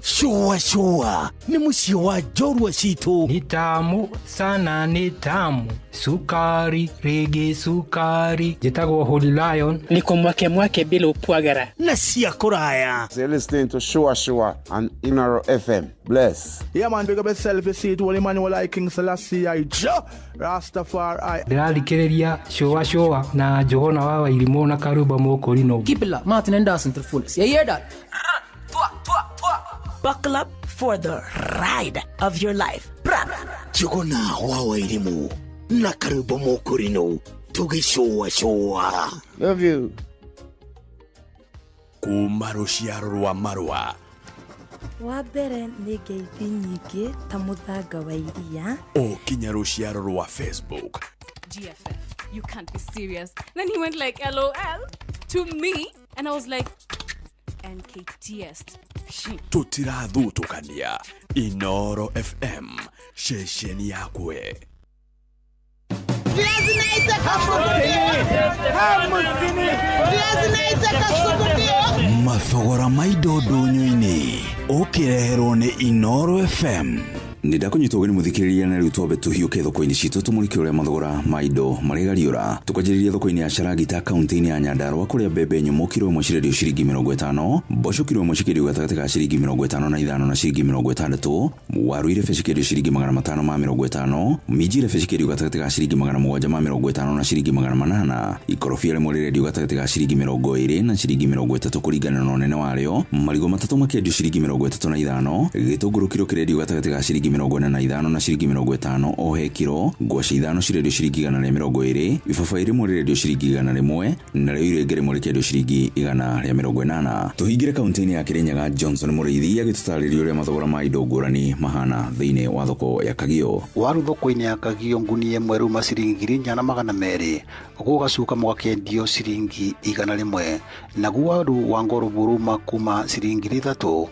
Sure sure nĩ mũciĩ wa njorua citũ. Ni tamu sana, ni tamu, sukari rĩngĩ sukari. Njĩtagwo Holy Lion. Niko mwake mwake bila upwagara. Na cia kũraya. You're listening to Sure Sure on Inoro FM. Bless. Yeah, man, big up yourself. You see it, Holy Emmanuel I King Selassie I Jah Rastafari. Ndĩrathikĩrĩria Sure Sure na Njũgũna wa Wairimũ na Karumba Mũkũrinũ. Keep it locked. Martin and Dawson to the fullest. You hear that? Buckle up for the ride of your life. Bra. Njũgũna wa Wairimũ na Karumba Mũkũrinũ tũgĩcũacũa. Love you. Kuma rũciaro rwa marũa. Wa mbere nĩ ngeithi nyingĩ ta mũthanga wa iria. O kinya rũciaro rwa Facebook. GFF, you can't be serious. Then he went like, LOL to me. And I was like, NKTS. Tũtirathutũkania. Inoro FM, ceceni yakwe. Mathogora ma indo ndũnyũ-inĩ ũkĩreherwo nĩ Inoro FM. Nĩ ndakũnyita ũgeni mũthikĩrĩria, na rĩu twambe tũhiũke thoko-inĩ citũ tũmũrĩke ũrĩa mathogora ma indo marĩgariũra. Tũkanjĩrĩria thoko-inĩ ya Carangita, kaunti-inĩ ya Nyandarũa, kũrĩa mbembe nyũmũ kiro ĩmwe cirendio ciringi 50, mboco kiro ĩmwe cikĩendio gatagatĩ ka ciringi 55 na ciringi 60, waru irebe cikĩendio ciringi 550, minji irebe cikĩendio gatagatĩ ka ciringi 750 na ciringi 800, ikorobia rĩmwe rĩrendio gatagatĩ ka ciringi 20 na ciringi 30 kũringana na ũnene warĩo, marigũ matatũ makĩendio ciringi 35, gĩtũngũrũ kiro kĩrendio gatagatĩ ka ciringi 45 na ciringi 50 o he kiro, ngwacĩ ithano cirendio ciringi 120, ibabaĩ rĩmwe rĩrendio ciringi 100, narĩo irenge rĩmwe rĩkĩendio ciringi 180. Tũhingĩre kaunti-inĩ ya Kĩrĩnyaga, Johnson Mũrĩithi agĩtũtarĩria ũrĩa mathogora ma indo ngũrani mahana thĩinĩ wa thoko ya Kagio. Waru thoko-inĩ ya Kagio ngunia ĩmwe ruma ciringi 4200, gũgacuka mũgakĩendio ciringi 100, naguo waru wa ngorobu ruma kuma ciringi 3000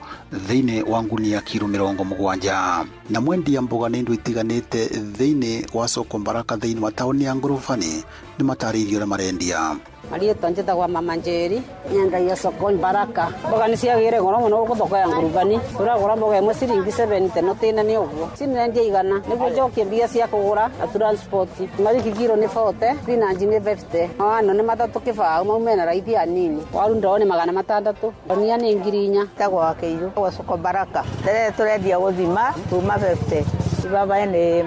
thĩinĩ wa ngunia kiro 70. Na mwendia mboga nĩ indo itiganĩte thĩinĩ wa soko Mbaraka thĩinĩ wa taũni ya Ngorobani nĩ matarĩirie ũrĩa marendia. Marĩtwa njĩtagwa Mama Njeri, nyendagia soko Mbaraka. Mboga nĩ ciagĩire goro mũno gũkũ thoko ya Ngurubani. Tũragũra mboga ĩmwe ciringi 70 no tĩna nĩ ũguo. Cinendia 100 nĩguo njokie mbia cia kũgũra na transport. Mariki kiro nĩ 40, spinach nĩ 50. Mawano nĩ matatũ kĩbaũ, mau mena raithi anini. Waru ndoo nĩ 600, ndania nĩ 4000. Njĩtagwo Wakĩirũ wa soko Baraka. Terere tũrendia gũthima kuma 50. Ibabaĩ nĩ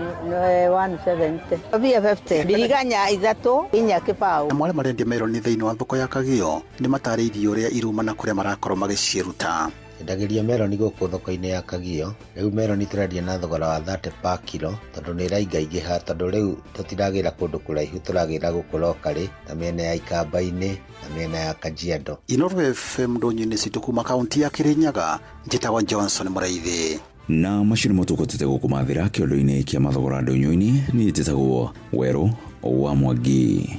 170. Mbia 50. Biriganya ithatũ, inya kĩbaũ. Namo arĩa marendia meroni thĩinĩ wa thoko ya Kagio nĩ matarĩirie ũrĩa iruma na kũrĩa marakorwo magĩciĩruta. Endagĩria meroni gũkũ thoko-inĩ ya Kagio. Rĩu meroni tũrendia na thogora wa 30 per kilo tondũ nĩ ĩraingaingĩha, tondũ rĩu tũtiragĩra kũndũ kũraihu, tũragĩra gũkũ locally na mĩena ya Ikamba-inĩ na mĩena ya Kajiado. Inoro FM ndũnyũ-inĩ citũ kuma kaunti ya Kĩrĩnyaga, njĩtagwo Johnson Mũraithi. Na macio nĩmo tũkũtete gũkũmathĩra kĩondo-inĩ kĩa mathogora ndũnyũ-inĩ. Niĩ njĩtagwo Werũ wa Mwangi.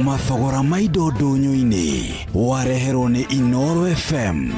Mathogora ma indo ndũnyũ-inĩ wareherwo nĩ Inoro FM.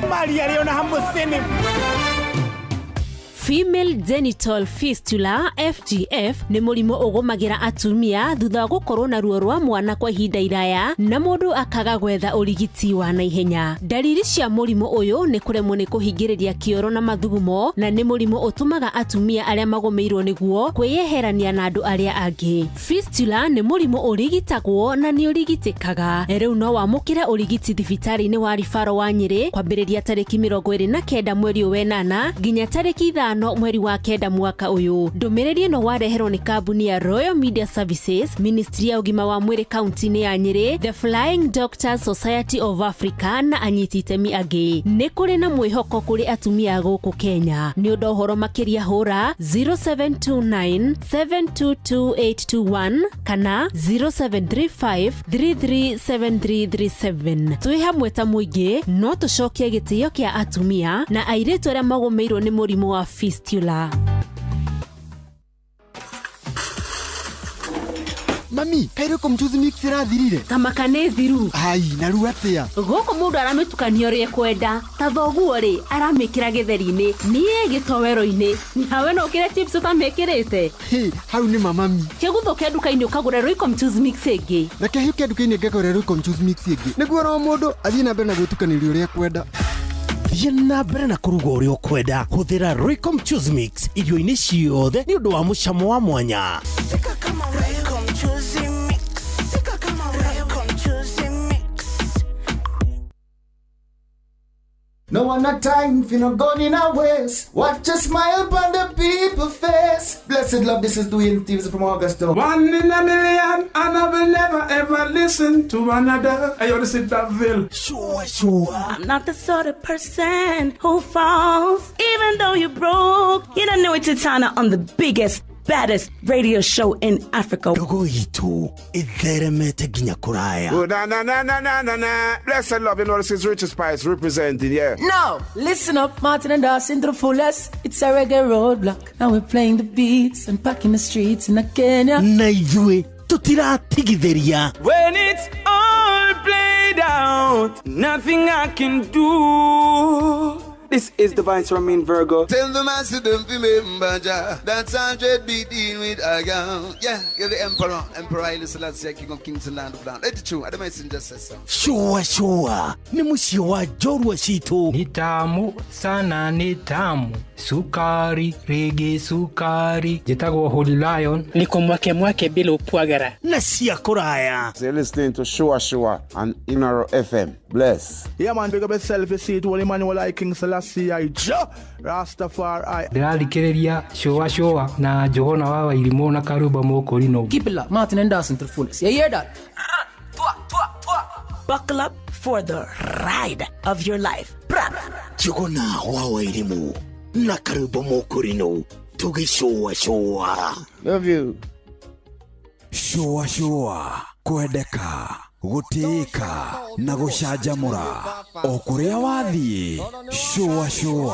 Female genital fistula FGF nĩ mũrimũ ũgũmagĩra atumia thutha wa gũkorwo na ruo rwa mwana kwa ihinda iraya na mũndũ akaga gwetha ũrigiti wa naihenya. Ndariri cia mũrimũ ũyũ nĩ kũremwo nĩ kũhingĩrĩria kĩoro na mathugumo, na nĩ mũrimũ ũtũmaga atumia arĩa magũmĩirwo nĩguo kwĩyeherania na andũ arĩa angĩ. Fistula nĩ mũrimũ ũrigitagwo na nĩ ũrigitĩkaga. Rĩu no wamũkĩre ũrigiti thibitarĩ-inĩ wa Ribaro wa Nyĩrĩ kwambĩrĩria tarĩki 29 mweri ũyũ wenana nginya tarĩki 5 mweri wa 9 mwaka ũyũ. Ndũmĩrĩri ĩno wareherwo nĩ kambuni ya Royal Media Services, Ministry ya ũgima wa mwĩrĩ kaunti-inĩ ya Nyĩrĩ, The Flying Doctors Society of Africa na anyiti itemi angĩ. Nĩ kũrĩ na mwĩhoko kũrĩ atumia gũkũ Kenya. Nĩ ũndũ ũhoro makĩria hũra 0729 722821 kana 0735 337337. Twĩ hamwe ta mũingĩ no tũcokie gĩtĩo kĩa atumia na airĩtu arĩa magũmĩirwo nĩ mũrimũ wa fistula. Mami, kaĩ Royco mchuzi mix ĩrathirire? Kamaka nĩ thiru. Ai, na rĩu atĩa? Gũkũ mũndũ aramĩtukania ũrĩa ekwenda. Ta thoguo rĩ, aramĩkĩra gĩtheri-inĩ, niĩ gĩtoero-inĩ. Nawe no ũkĩre chips ũtamĩkĩrĩte? Hĩ, hau nĩ ma mami. Kĩguthũke nduka-inĩ ũkagũre Royco mchuzi mix ĩngĩ. Reke hiũke nduka-inĩ ngagũre Royco mchuzi mix ĩngĩ. Nĩguo oro mũndũ athiĩ na mbere na gwĩtukanĩria ũrĩa ekwenda. Thiĩ na mbere na kũruga ũrĩa ũkwenda. Hũthĩra Royco mchuzi mix irio-inĩ ciothe nĩ ũndũ wa mũcamo wa mwanya. Royco mchuzi mix. Royco mchuzi mix. No one a time for no gun in a waste. Watch a smile upon the people face. Blessed love, this is Dwayne Stevens from Augusta. One in a million, and I will never ever listen to another. I want to sit that ville. Sure, sure. I'm not the sort of person who falls, even though you're broke. You don't know it's Titana on the biggest, baddest radio show in Africa. Ndogo itũ ĩtheremete nginya kũraya. Oh, na na na na na na na. Blessed love, you know this is Richard Spice representing, yeah. Now, listen up, Martin and Dawson to the fullest. It's a reggae roadblock. Now we're playing the beats and packing the streets in Kenya. Na ithuĩ tũtiratigithĩria. When it's all played out, nothing I can do. This is the Vice Ramin Virgo. Tell the master don't remember Jah. That's 100 beat in with a gun. Yeah, you're the emperor. Emperor Haile Selassie, King of Kings and Land of Land. Let it true. I the messenger says so. Sure, sure. Nĩ mũciĩ wa njorua citũ. Nĩ tamu sana nĩ tamu sukari rĩngĩ sukari. Njĩtagwo Holy Lion. Niko mwake mwake bila upwagara. Na cia kũraya. So you're listening to Sure Sure on Inoro FM. Bless. Yeah, man, big up yourself. You see it, Holy Emmanuel I, King Selassie I, Jah Rastafari. Ndĩrathikĩrĩria Sure Sure na Johana wa Wairimũ na Karumba Mũkũrinũ. Keep it locked, Martin and Dawson to the fullest. You hear that? Buckle up for the ride of your life. Bra. Njuguna wa Wairimũ na Karumba Mũkũrinũ tũgĩcũa cũa. Love you. Sure sure kwendeka gũtĩĩka na gũcanjamũra o kũrĩa wathiĩ sure sure.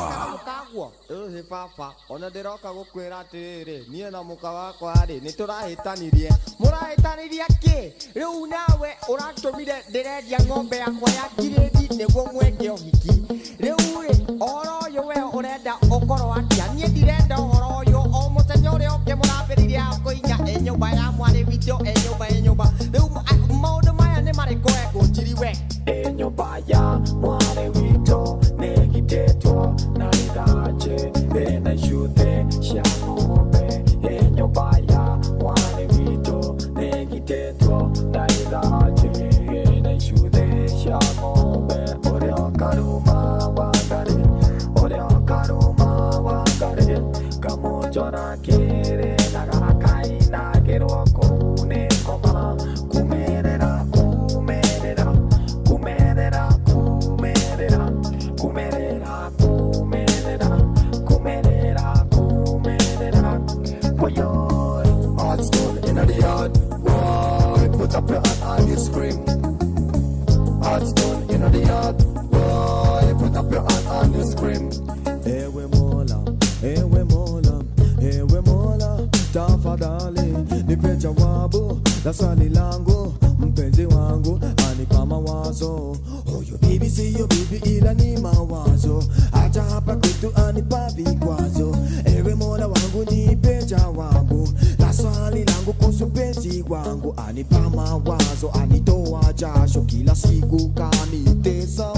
Ĩhĩ baba ona ndĩroka gũkwĩra atĩrĩrĩ niĩ na mũka wakwa rĩ nĩ tũrahĩtanirie mũrahĩtanirie kĩ rĩu nawe ũratũmire ndĩrendia ng'ombe yakwa ya ngirĩndi nĩguo mweke ũhiki rĩu rĩ ũhoro ũyũ we ũrenda ũkorwo atĩa niĩ ndirenda ũhoro ũyũ o mũthenya ũrĩa ũngĩ mũrambĩrĩria kũinya ĩ nyũmba ya mwarĩ witũ ĩ nyũmba ĩ nyũmba rĩu maũndũ maya nĩ marĩkũ ekũnjiri we ĩ nyũmba ya mwarĩ witũ nĩ ĩgitĩtwo na rithanjĩ ĩna icuthĩ cia ng'ombe ĩ nyũmba ya mwarĩ witũ nĩ ĩgitĩtwo na rithanjĩ ĩna icuthĩ cia ng'ombe ũrĩa karuma wa Ngarĩ ũrĩa karuma wa Ngarĩ kamũnjora kĩrĩ na gakainagĩrwo kũu nĩ ngoma kumerera kumerera kumerera kumerera kumerera kumerera kumerera kumerera Boy, hard stone in the yard. Boy, put up your hand and you scream. Hard stone in the yard. Boy, put up your hand and you scream. Ewe Mola, ewe Mola, ewe Mola, tafadhali nipe jawabu la swali langu, mpenzi wangu anipa mawazo. Huyu bibi siyo bibi ila ni mawazo, acha hapa kwetu anipa vikwazo. Ewe Mola wangu nipe jawabu la swali langu kuhusu mpenzi wangu, anipa mawazo, anitoa jasho kila siku kanitesa.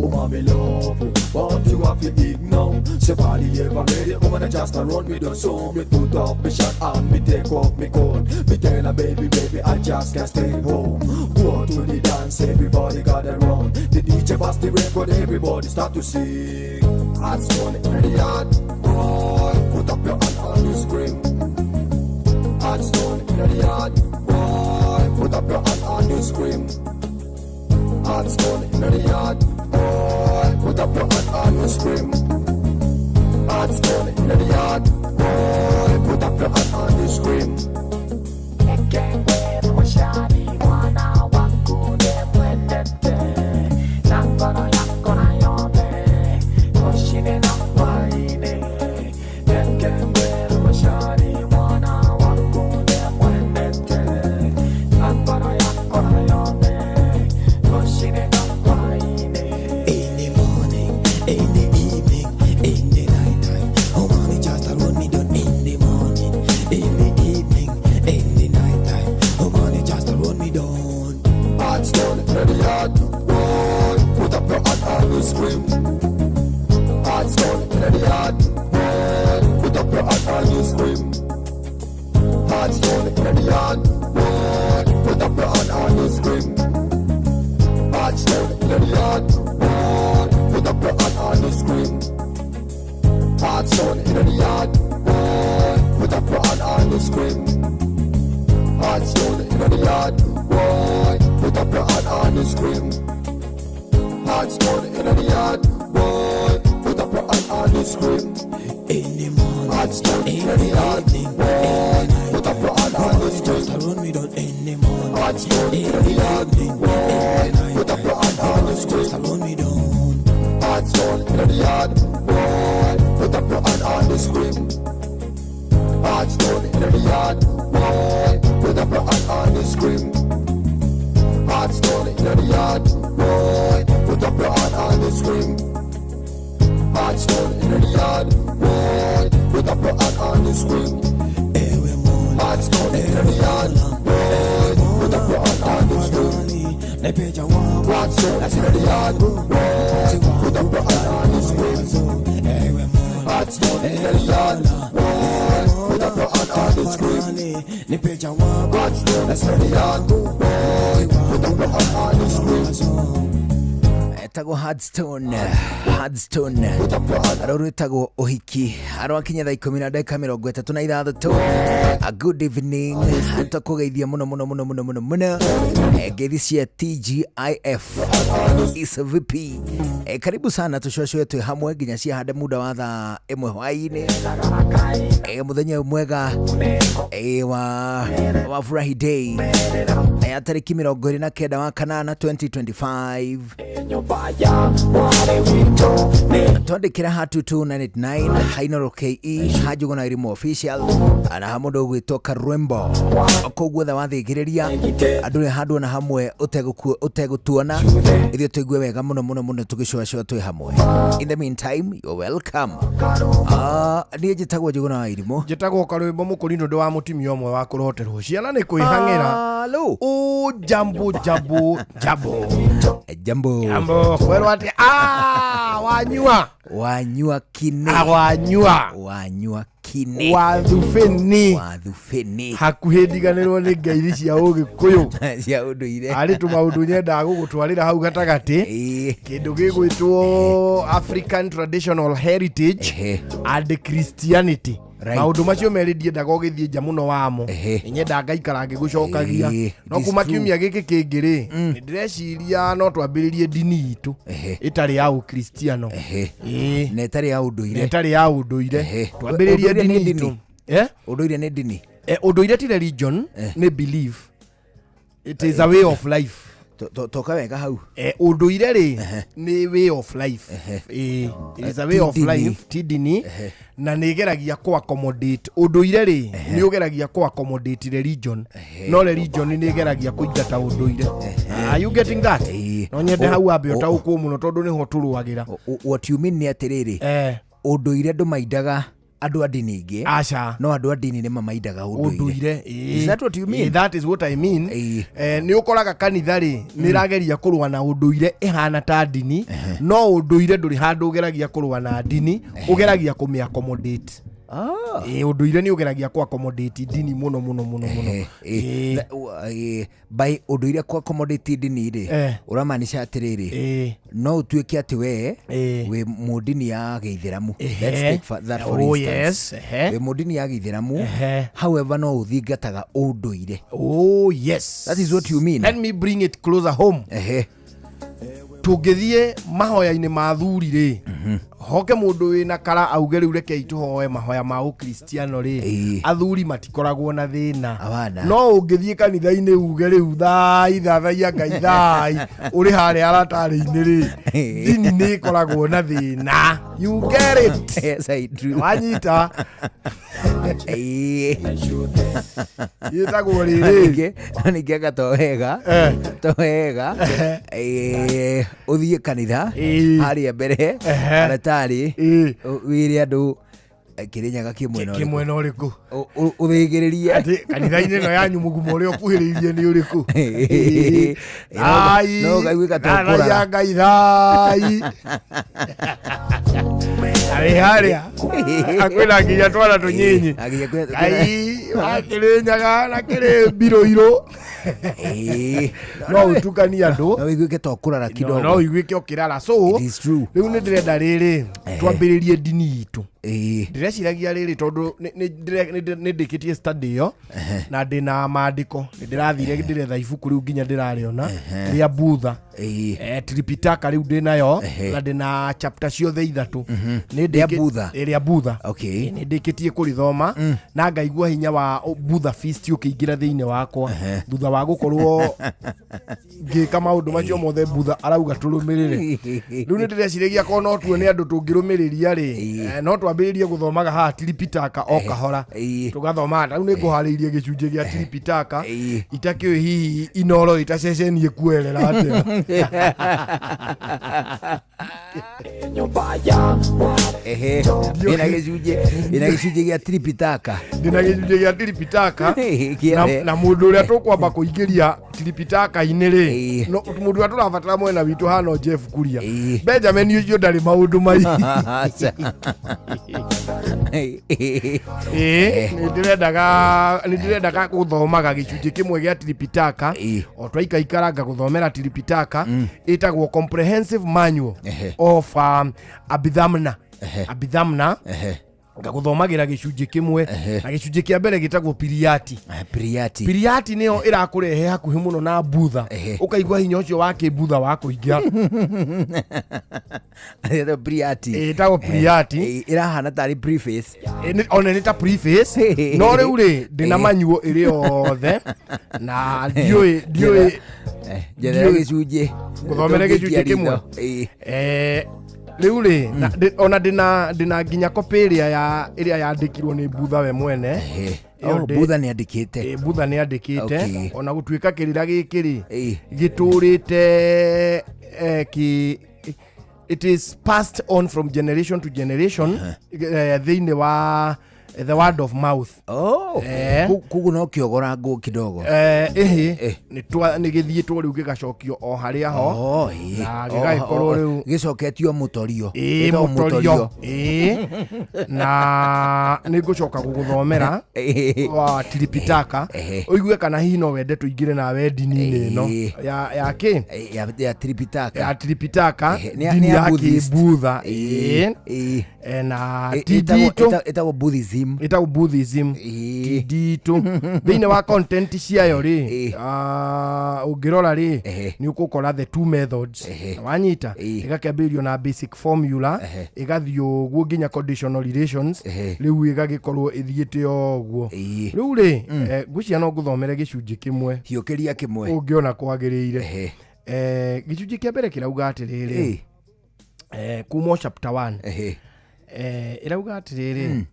Oh, mommy love you, want you have to ignore. Say body ever ready, woman I just a run me down. So me put up me shirt and me take off me coat. Me tell her baby, baby, I just can't stay home. Go to the dance, everybody got a run. The DJ bust the record, everybody start to sing. Hot stone in the yard, boy, put up your hand and you scream. Hot stone in the yard, boy, put up your hand and you scream. Hot stone in the yard, boy, put up your hand and you scream. Hot stone in the yard, boy, put up your hand and you scream. in the yard, boy. Put up your hand and you scream. Hard stone in the yard, boy. Put up your hand and you scream. Hard stone in the yard, boy. Put up your hand and you scream. Hard stone in the yard, boy. Put up your hand and you scream. Hard stone in the yard, boy. Put up your hand and you scream. Hard stone in the yard, boy. Put up your hand and you scream. Hard stone in the yard, boy. Put up your hand and you scream. In the morning, Hard stone in in the yard, evening, boy. Put up your hand and you scream. Just run me down in the morning, Hard stone in in the yard, evening, boy. in the night. Put up your hand and you Just scream. run me down. Hard stone in the yard, boy. Put up your hand and you scream. Hard stone in the yard, boy. Put up your hand and you scream. Hard stone in the yard, boy. Put up your hand and you scream. Hard stone in the yard, boy. Put up your hand and you scream. Ewe Mola, Hard stone in the yard, boy. Put up your hand and you scream. Nipe jawabu Hard stone in the yard, boy. Put up your hand and you scream. Ewe Mola, Hard stone in the yard, boy. Put up your hand and you scream. Nipe jawabu Hard stone in the yard, boy. Put up your hand and you scream. Etagwo Hardstone Hardstone arå rwätagwo å hiki arwakinya thaa ikå na ndagä 36. A good evening, tåkå geithia må no må no må no må no må no må no. Ngeithi cia TGIF is VP. Karibu sana tåcwacwe twä hamwe nginya ciahande muda wa thaa 1 hwainä. Muthenya ũyũ mwega wa Furahi Day ya tarĩki 29 wa kanana 2025. Twandĩkĩra ha 22989 hainoro ke ha Njũgũna Irimũ official na ha mũndũ ũgwĩtwo Karwembo kũu guothe wathĩngĩrĩria andũ rĩ handũ ona hamwe ũtegũtuona ithuĩ tũigue wega mũno mũno mũno tũgĩcũacũa twĩ hamwe. In the meantime, you're welcome. Niĩ njĩtagwo Njũgũna wa Irimũ. Njĩtagwo Karwĩmbo Mũkũrinũ ndĩ wa mũtumia ũmwe wa kũroterwo ciana nĩ kwĩhang'ĩra. Ũ jambo jambo jambo. Jambo. Jambo kwĩrwo atĩ wanyua. Wanyua kine. Wanyua. Wanyua kine. Wathubĩni. Wathubĩni. Hakuhĩ ndiganĩrwo nĩ ngeithi cia ũgĩkũyũ. Cia ũndũire. Harĩ tũmaũndũ nyendaga gũgũtwarĩra hau gatagatĩ. Kĩndũ gĩgwĩtwo African Traditional Heritage and Christianity. Right. Maũndũ macio merĩ ndiendaga ũgĩthiĩ nja mũno wamo. Nyendaga ngaikara ngĩgũcokagia. No It is kuma true. kiumia gĩkĩ kĩngĩ rĩ, nĩ ndĩreciria no twambĩrĩrie ndini itũ ĩtarĩ ya ũkristiano. Na ĩtarĩ ya ũndũire. Na ĩtarĩ ya ũndũire. Twambĩrĩrie Ũndũire nĩ ndini ndini? itũ. Ũndũire nĩ ndini? Ũndũire ti religion, nĩ belief. It is a way of life. Toka wega hau. Ũndũire rĩ nĩ way of life. It is a way Ti of ndini. life, ti ndini. Na nĩ ĩgeragia kũ accommodate ũndũire rĩ, nĩ ũgeragia kũ accommodate religion, no religion nĩ ĩgeragia kũingata ũndũire. Are you getting that? No nyende hau wambe ũtaũkwo mũno tondũ nĩho tũrũagĩra. What you mean nĩ atĩrĩrĩ, ũndũire ndũmaindaga andũ a ndini ingĩ. Aca. No andũ a ndini nĩ mamaindaga ũndũire. Ũndũire. Is that what you mean? That is what I mean. Nĩ ũkoraga kanitha rĩ nĩ ĩrageria kũrũa na ũndũire ĩhana ta ndini, no ũndũire ndũrĩ handũ ũgeragia kũrũa na ndini, ũgeragia kũmĩ accommodate. Ũndũire nĩ ũgeragia kũ accommodate ndini mũno mũno mũno mũno. By ũndũire kũ accommodate ndini rĩ, ũramaanisha atĩrĩrĩ, no ũtuĩke atĩ we wĩ mũndini ya gĩithĩramu. Let's take that for Oh, instance. yes. Wĩ mũndini ya gĩithĩramu, however no ũthingataga ũndũire. Oh yes. That is what you mean. Let me bring it closer home. Tũngĩthiĩ mahoya-inĩ ma athuri rĩ, hoke mũndũ wĩna kara auge rĩu rekei tũhoe mahoya ma ũkristiano rĩ, athuri matikoragwo na thĩna. No ũngĩthiĩ kanitha-inĩ uge rĩu thai thathaiya Ngai thai ũrĩ harĩa aratarĩ-inĩ rĩ, ndini nĩ ĩkoragwo na thĩna. You get it? Yes, I do. Wanyita? Ĩtagwo rĩrĩ. Ningĩ anga to wega, to wega ũthiĩ kanitha harĩa mbere aratarĩ wĩre andũ Kĩrĩnyaga kĩ mwena Kĩ mwena ũrĩkũ? Ũthĩgĩrĩrie Atĩ kanitha-inĩ ĩno yanyu mũgumo ũrĩa ũkuhĩrĩirie nĩ ũrĩkũ? Thai, No ũkaiguĩka ta thai ũkũrara. ya Ngai thai. Arĩ harĩa akwĩna nginya twana tũnyinyi Ngai wa Kĩrĩnyaga na kĩrĩ mbirũirũ no ũtukanie andũ no ũiguĩke ta ũkũrara kidogo no ũiguĩke ũkĩrara so rĩu nĩ ndĩrenda rĩrĩ twambĩrĩrie ndini itũ ndĩreciragia rĩrĩ tondũ nĩ ndĩkĩtie study ĩyo na ndĩna maandĩko nĩ ndĩrathire ndĩretha ibuku rĩu nginya ndĩrarĩona rĩa Budha. Tripitaka rĩu ndĩnayo na ndĩna chapter ciothe ithatũ. Nĩ Rĩa Budha? Rĩa Budha. Okay. Nĩ ndĩkĩtie kũrĩthoma na ngaigua hinya wa Budha feast ũkĩingĩra thĩinĩ wakwa thutha wa gũkorwo ngĩka maũndũ macio mothe Budha arauga tũrũmĩrĩre. Rĩu nĩ ndĩreciragia korwo no tuone andũ tũngĩrũmĩrĩria rĩ, no twambĩrĩrie gũthomaga haha Tripitaka o kahora tũgathomaga. Rĩu nĩ ngũharĩirie gĩcunjĩ gĩa Tripitaka itakĩũĩ hihi inoro ĩtaceceni ĩkuerera atĩa. Ehe, ina gĩcunjĩ gĩa Tripitaka. Ndĩna gĩcunjĩ gĩa Tripitaka Kĩothe. na mũndũ ũrĩa tũkwamba kũingĩria Tripitaka-inĩ rĩ, no, mũndũ ũrĩa tũrabatara mwena witũ hano Jeff Kuria. Benjamin ũcio ndarĩ maũndũ maingĩ. Ĩĩ, nĩ ndĩrendaga gũthomaga gĩcunjĩ kĩmwe gĩa Tripitaka o twaikaikara ngagũthomera Tripitaka ĩtagwo comprehensive manual of Abhidhamna. Abhidhamna ngagũthomagĩra gĩcunjĩ kĩmwe na gĩcunjĩ kĩa mbere gĩtagwo Piriati. Piriati. Piriati nĩyo ĩrakũrehe hakuhĩ mũno na Budha, ũkaigua hinya ũcio wa kĩbudha wa kũingĩra. Ĩtagwo Piriati. Ĩtagwo Piriati. Ĩrahana tarĩ preface. One nĩ ta preface no rĩu rĩ ndĩna manyuo ĩrĩ yothe na ndiũĩ Njethera gĩcunjĩ. Ngũthomere gĩcunjĩ kĩmwe. Rĩu rĩ ona ndĩna nginya copy ĩrĩa yandĩkirwo nĩ Budha we mwene. Budha nĩ andĩkĩte. Budha nĩ andĩkĩte ona gũtuĩka kĩrĩra gĩkĩ rĩ gĩtũrĩte it is passed on from generation to generation thĩinĩ wa the word of mouth. Koguo no kĩogorangwo kidogo. Ĩhĩ nĩ gĩthiĩtwo rĩu gĩgacokio o harĩa ho na gĩgagĩkorwo rĩu gĩcoketio mũtorio. Ĩĩ, mũtorio. Ĩĩ, na nĩ ngũcoka gũgũthomera wa Tripitaka ũigue kana hihi no wende tũingĩre nawe ndini-inĩ ĩno ya kĩ ya Tripitaka. Ya Tripitaka, ndini ya kĩbudha. Ĩĩ, na ti nditũ. Ĩtagwo Buddhism. Ĩtagwo Buddhism. Ti nditũ. Thĩinĩ wa content ciayo rĩ, ũngĩrora rĩ nĩ ũgũkora the two methods. Wanyita ĩgakĩambĩrĩrio na basic formula ĩgathiĩ ũguo nginya conditional relations, rĩu ĩgagĩkorwo ĩthiĩte ũguo. Rĩu rĩ ngwĩciria no ngũthomere gĩcunjĩ kĩmwe. Hiũkĩria kĩmwe ũngĩona kwagĩrĩire. Gĩcunjĩ kĩa mbere kĩrauga atĩrĩrĩ, kuma chapter 1 ĩrauga atĩrĩrĩ,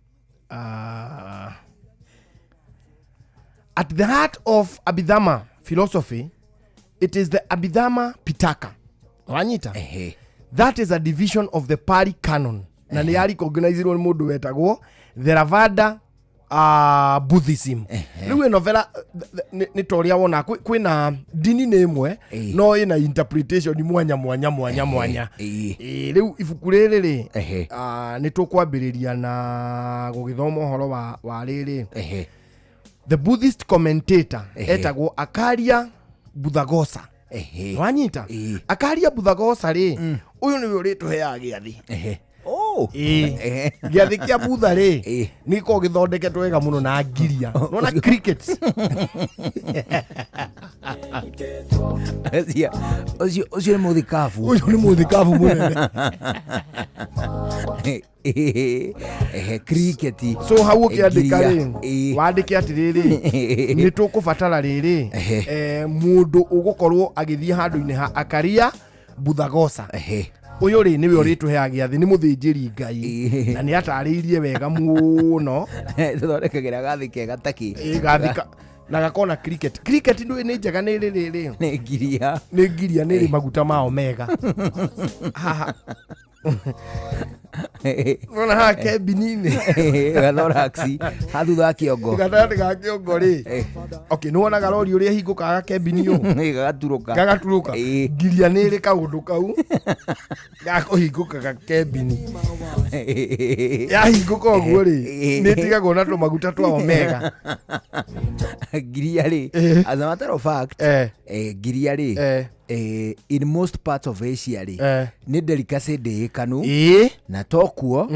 at the heart of Abhidhamma philosophy it is the Abhidhamma Pitaka. Wanyita? That is a division of the Pali Canon. Na nĩ yarecognizirwo nĩ mũndũ wetagwo Theravada Buddhism. Rĩu ĩno vera nĩ ta ũrĩa wona kwĩna ndini nĩ ĩmwe no ĩna interpretation mwanya mwanya mwanya mwanya. Rĩu ibuku rĩrĩ rĩ nĩ tũkwambĩrĩria na gũgĩthoma ũhoro wa rĩrĩ. The Buddhist commentator etagwo Akaria Buddhaghosa. Wanyita? Akaria Buddhaghosa rĩ, ũyũ nĩwe ũrĩtũheaga gĩathĩ. Gĩathĩ kĩa Budha rĩ nĩ gĩkoragwo gĩthondeketwo wega mũno na ngiria. Nona crickets. Ũcio nĩ mũthikabu. Ũcio nĩ mũthikabu mũnene. Cricket. So hau ũkĩandĩka rĩ, wandĩke atĩrĩrĩ, nĩ tũkũbatara rĩrĩ mũndũ ũgũkorwo agĩthiĩ handũ-inĩ ha Akaria Buddhaghosa. Ũyũ rĩ nĩwe ũrĩtũheaga gĩathĩ, nĩ mũthĩnjĩri Ngai na nĩ atarĩirie wega mũno. Tũthondekagĩra gathĩ kega ta kĩ. Gathĩ na gakona cricket. Cricket ndũĩ nĩ njega nĩ rĩrĩ. Nĩ ngiria. Nĩ ngiria nĩ rĩ maguta mao mega. Haha. Nona haha kebini-inĩ Gathorax ha thutha wa kĩongo. Gatagatĩ ga kĩongo rĩ, okay, nĩ wonaga rori ũrĩa ĩhingũkaga kebini ũũ Gagaturũka. Gagaturũka. Ngiria nĩ ĩrĩ kaũndũ kau gakũhingũka gakebini. Yahingũka ũguo rĩ, nĩ ĩtigagwo na tũmaguta twa omega. Ngiria rĩ, as a matter of fact, ngiria rĩ, in most parts of Asia rĩ, nĩ delicacy ndĩĩkanu na tokuo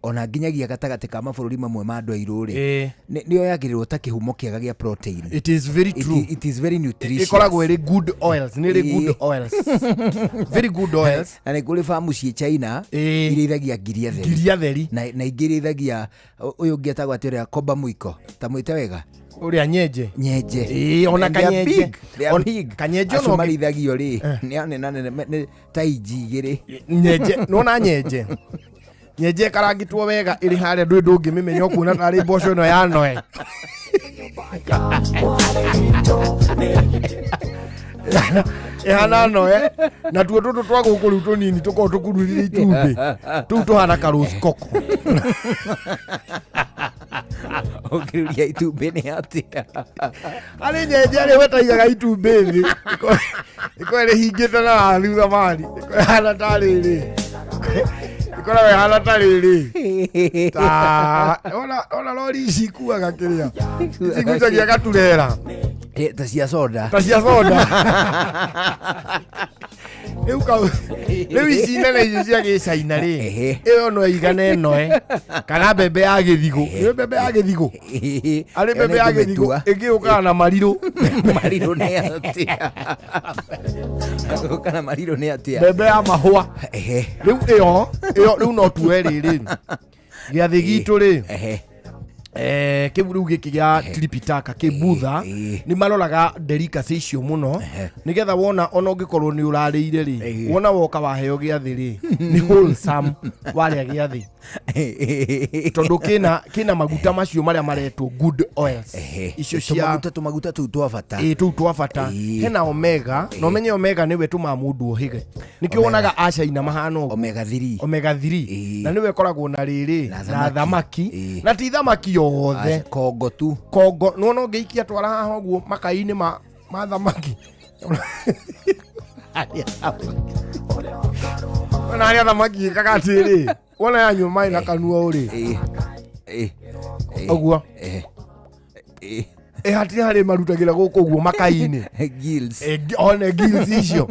ona nginyagia gatagatĩ ka mabũrũri mamwe ma andũ airũ rĩ, nĩyoyagĩrĩrwo ta kĩhumo kĩega gĩa protein. It is very true. It is very nutritious. Ĩkoragwo ĩrĩ good oils, nĩ ĩrĩ good oils. Very good oils. Na nĩ kũrĩ famu ciĩ China irĩithagia ngiria theri. Ngiria theri. Na ingĩ irĩithagia ũyũ ũngĩ etagwo atĩ ũrĩa komba mwiko, ta mwĩte wega. Ũrĩa nyenje. Nyenje. Ĩĩ, ona kanyenje. Kanyenje acio marĩithagio rĩ, nĩ anene nene ta inji igĩrĩ. Nyenje, nĩwona nyenje. Nyenje ĩkarangĩtwo wega ĩrĩ harĩa ndũĩ ndũngĩmĩmenya ũkuona tarĩ mboco ĩno ya Noe. Ĩhana Noe, na tuo tũtũ twa gũkũ rĩu tũnini tũkoragwo tũkururire itumbĩ. Tũu tũhana karũcikoko. Ũngĩruria itumbĩ nĩ atĩa? Harĩ nyenje arĩ wetaigaga itumbĩ thĩ. Ĩkoragwo ĩrĩhingĩte na thutha mani. Ĩkoragwo ĩhana ta rĩrĩ. Ĩkoragwo ĩhana ta rĩrĩ. Ta ona rori ici ikuaga kĩrĩa. Ici igucagia gaturera. Ta cia soda. Ta cia soda. Rĩu kau rĩu ici nene ici cia gĩcaina rĩ, ĩyo no ĩigane ĩno kana mbembe ya gĩthigũ. Nĩ mbembe ya gĩthigũ. Arĩ mbembe ya gĩthigũ ĩngĩũkaga na marirũ. Marirũ nĩ atĩa? Kana marirũ nĩ atĩa? Mbembe ya mahũa. Rĩu ĩyo rĩu no tuoe rĩrĩ. Gĩathĩ gitũ rĩ, kĩu rĩu gĩkĩ gĩa Tripitaka kĩ Budha nĩ maroraga delicacy icio mũno nĩgetha wona ona ũngĩkorwo nĩ ũrarĩire rĩ, wona woka waheo gĩathĩ rĩ, nĩ wholesome warĩa gĩathĩ tondũ kĩna maguta macio marĩa maretwo good oils icio cia tũmaguta tũu twa bata. Tũu twa bata. Hena omega, na ũmenye omega nĩwe tũmaga mũndũ ũhĩge. Nĩkĩo wonaga acaina mahana ũguo. Omega 3. Omega 3. Na nĩwe ĩkoragwo na rĩrĩ na thamaki, na ti thamaki yothe. Kongo tu. Kongo, nĩwona ũngĩikia twara haha ũguo makai-inĩ ma thamaki. Wona harĩa thamaki ĩkaga atĩrĩ, wona yanyua maĩ na kanua ũrĩ. Ũguo. Hatirĩ harĩ marutagĩra gũkũ ũguo makai-inĩ. Gills. One gills icio.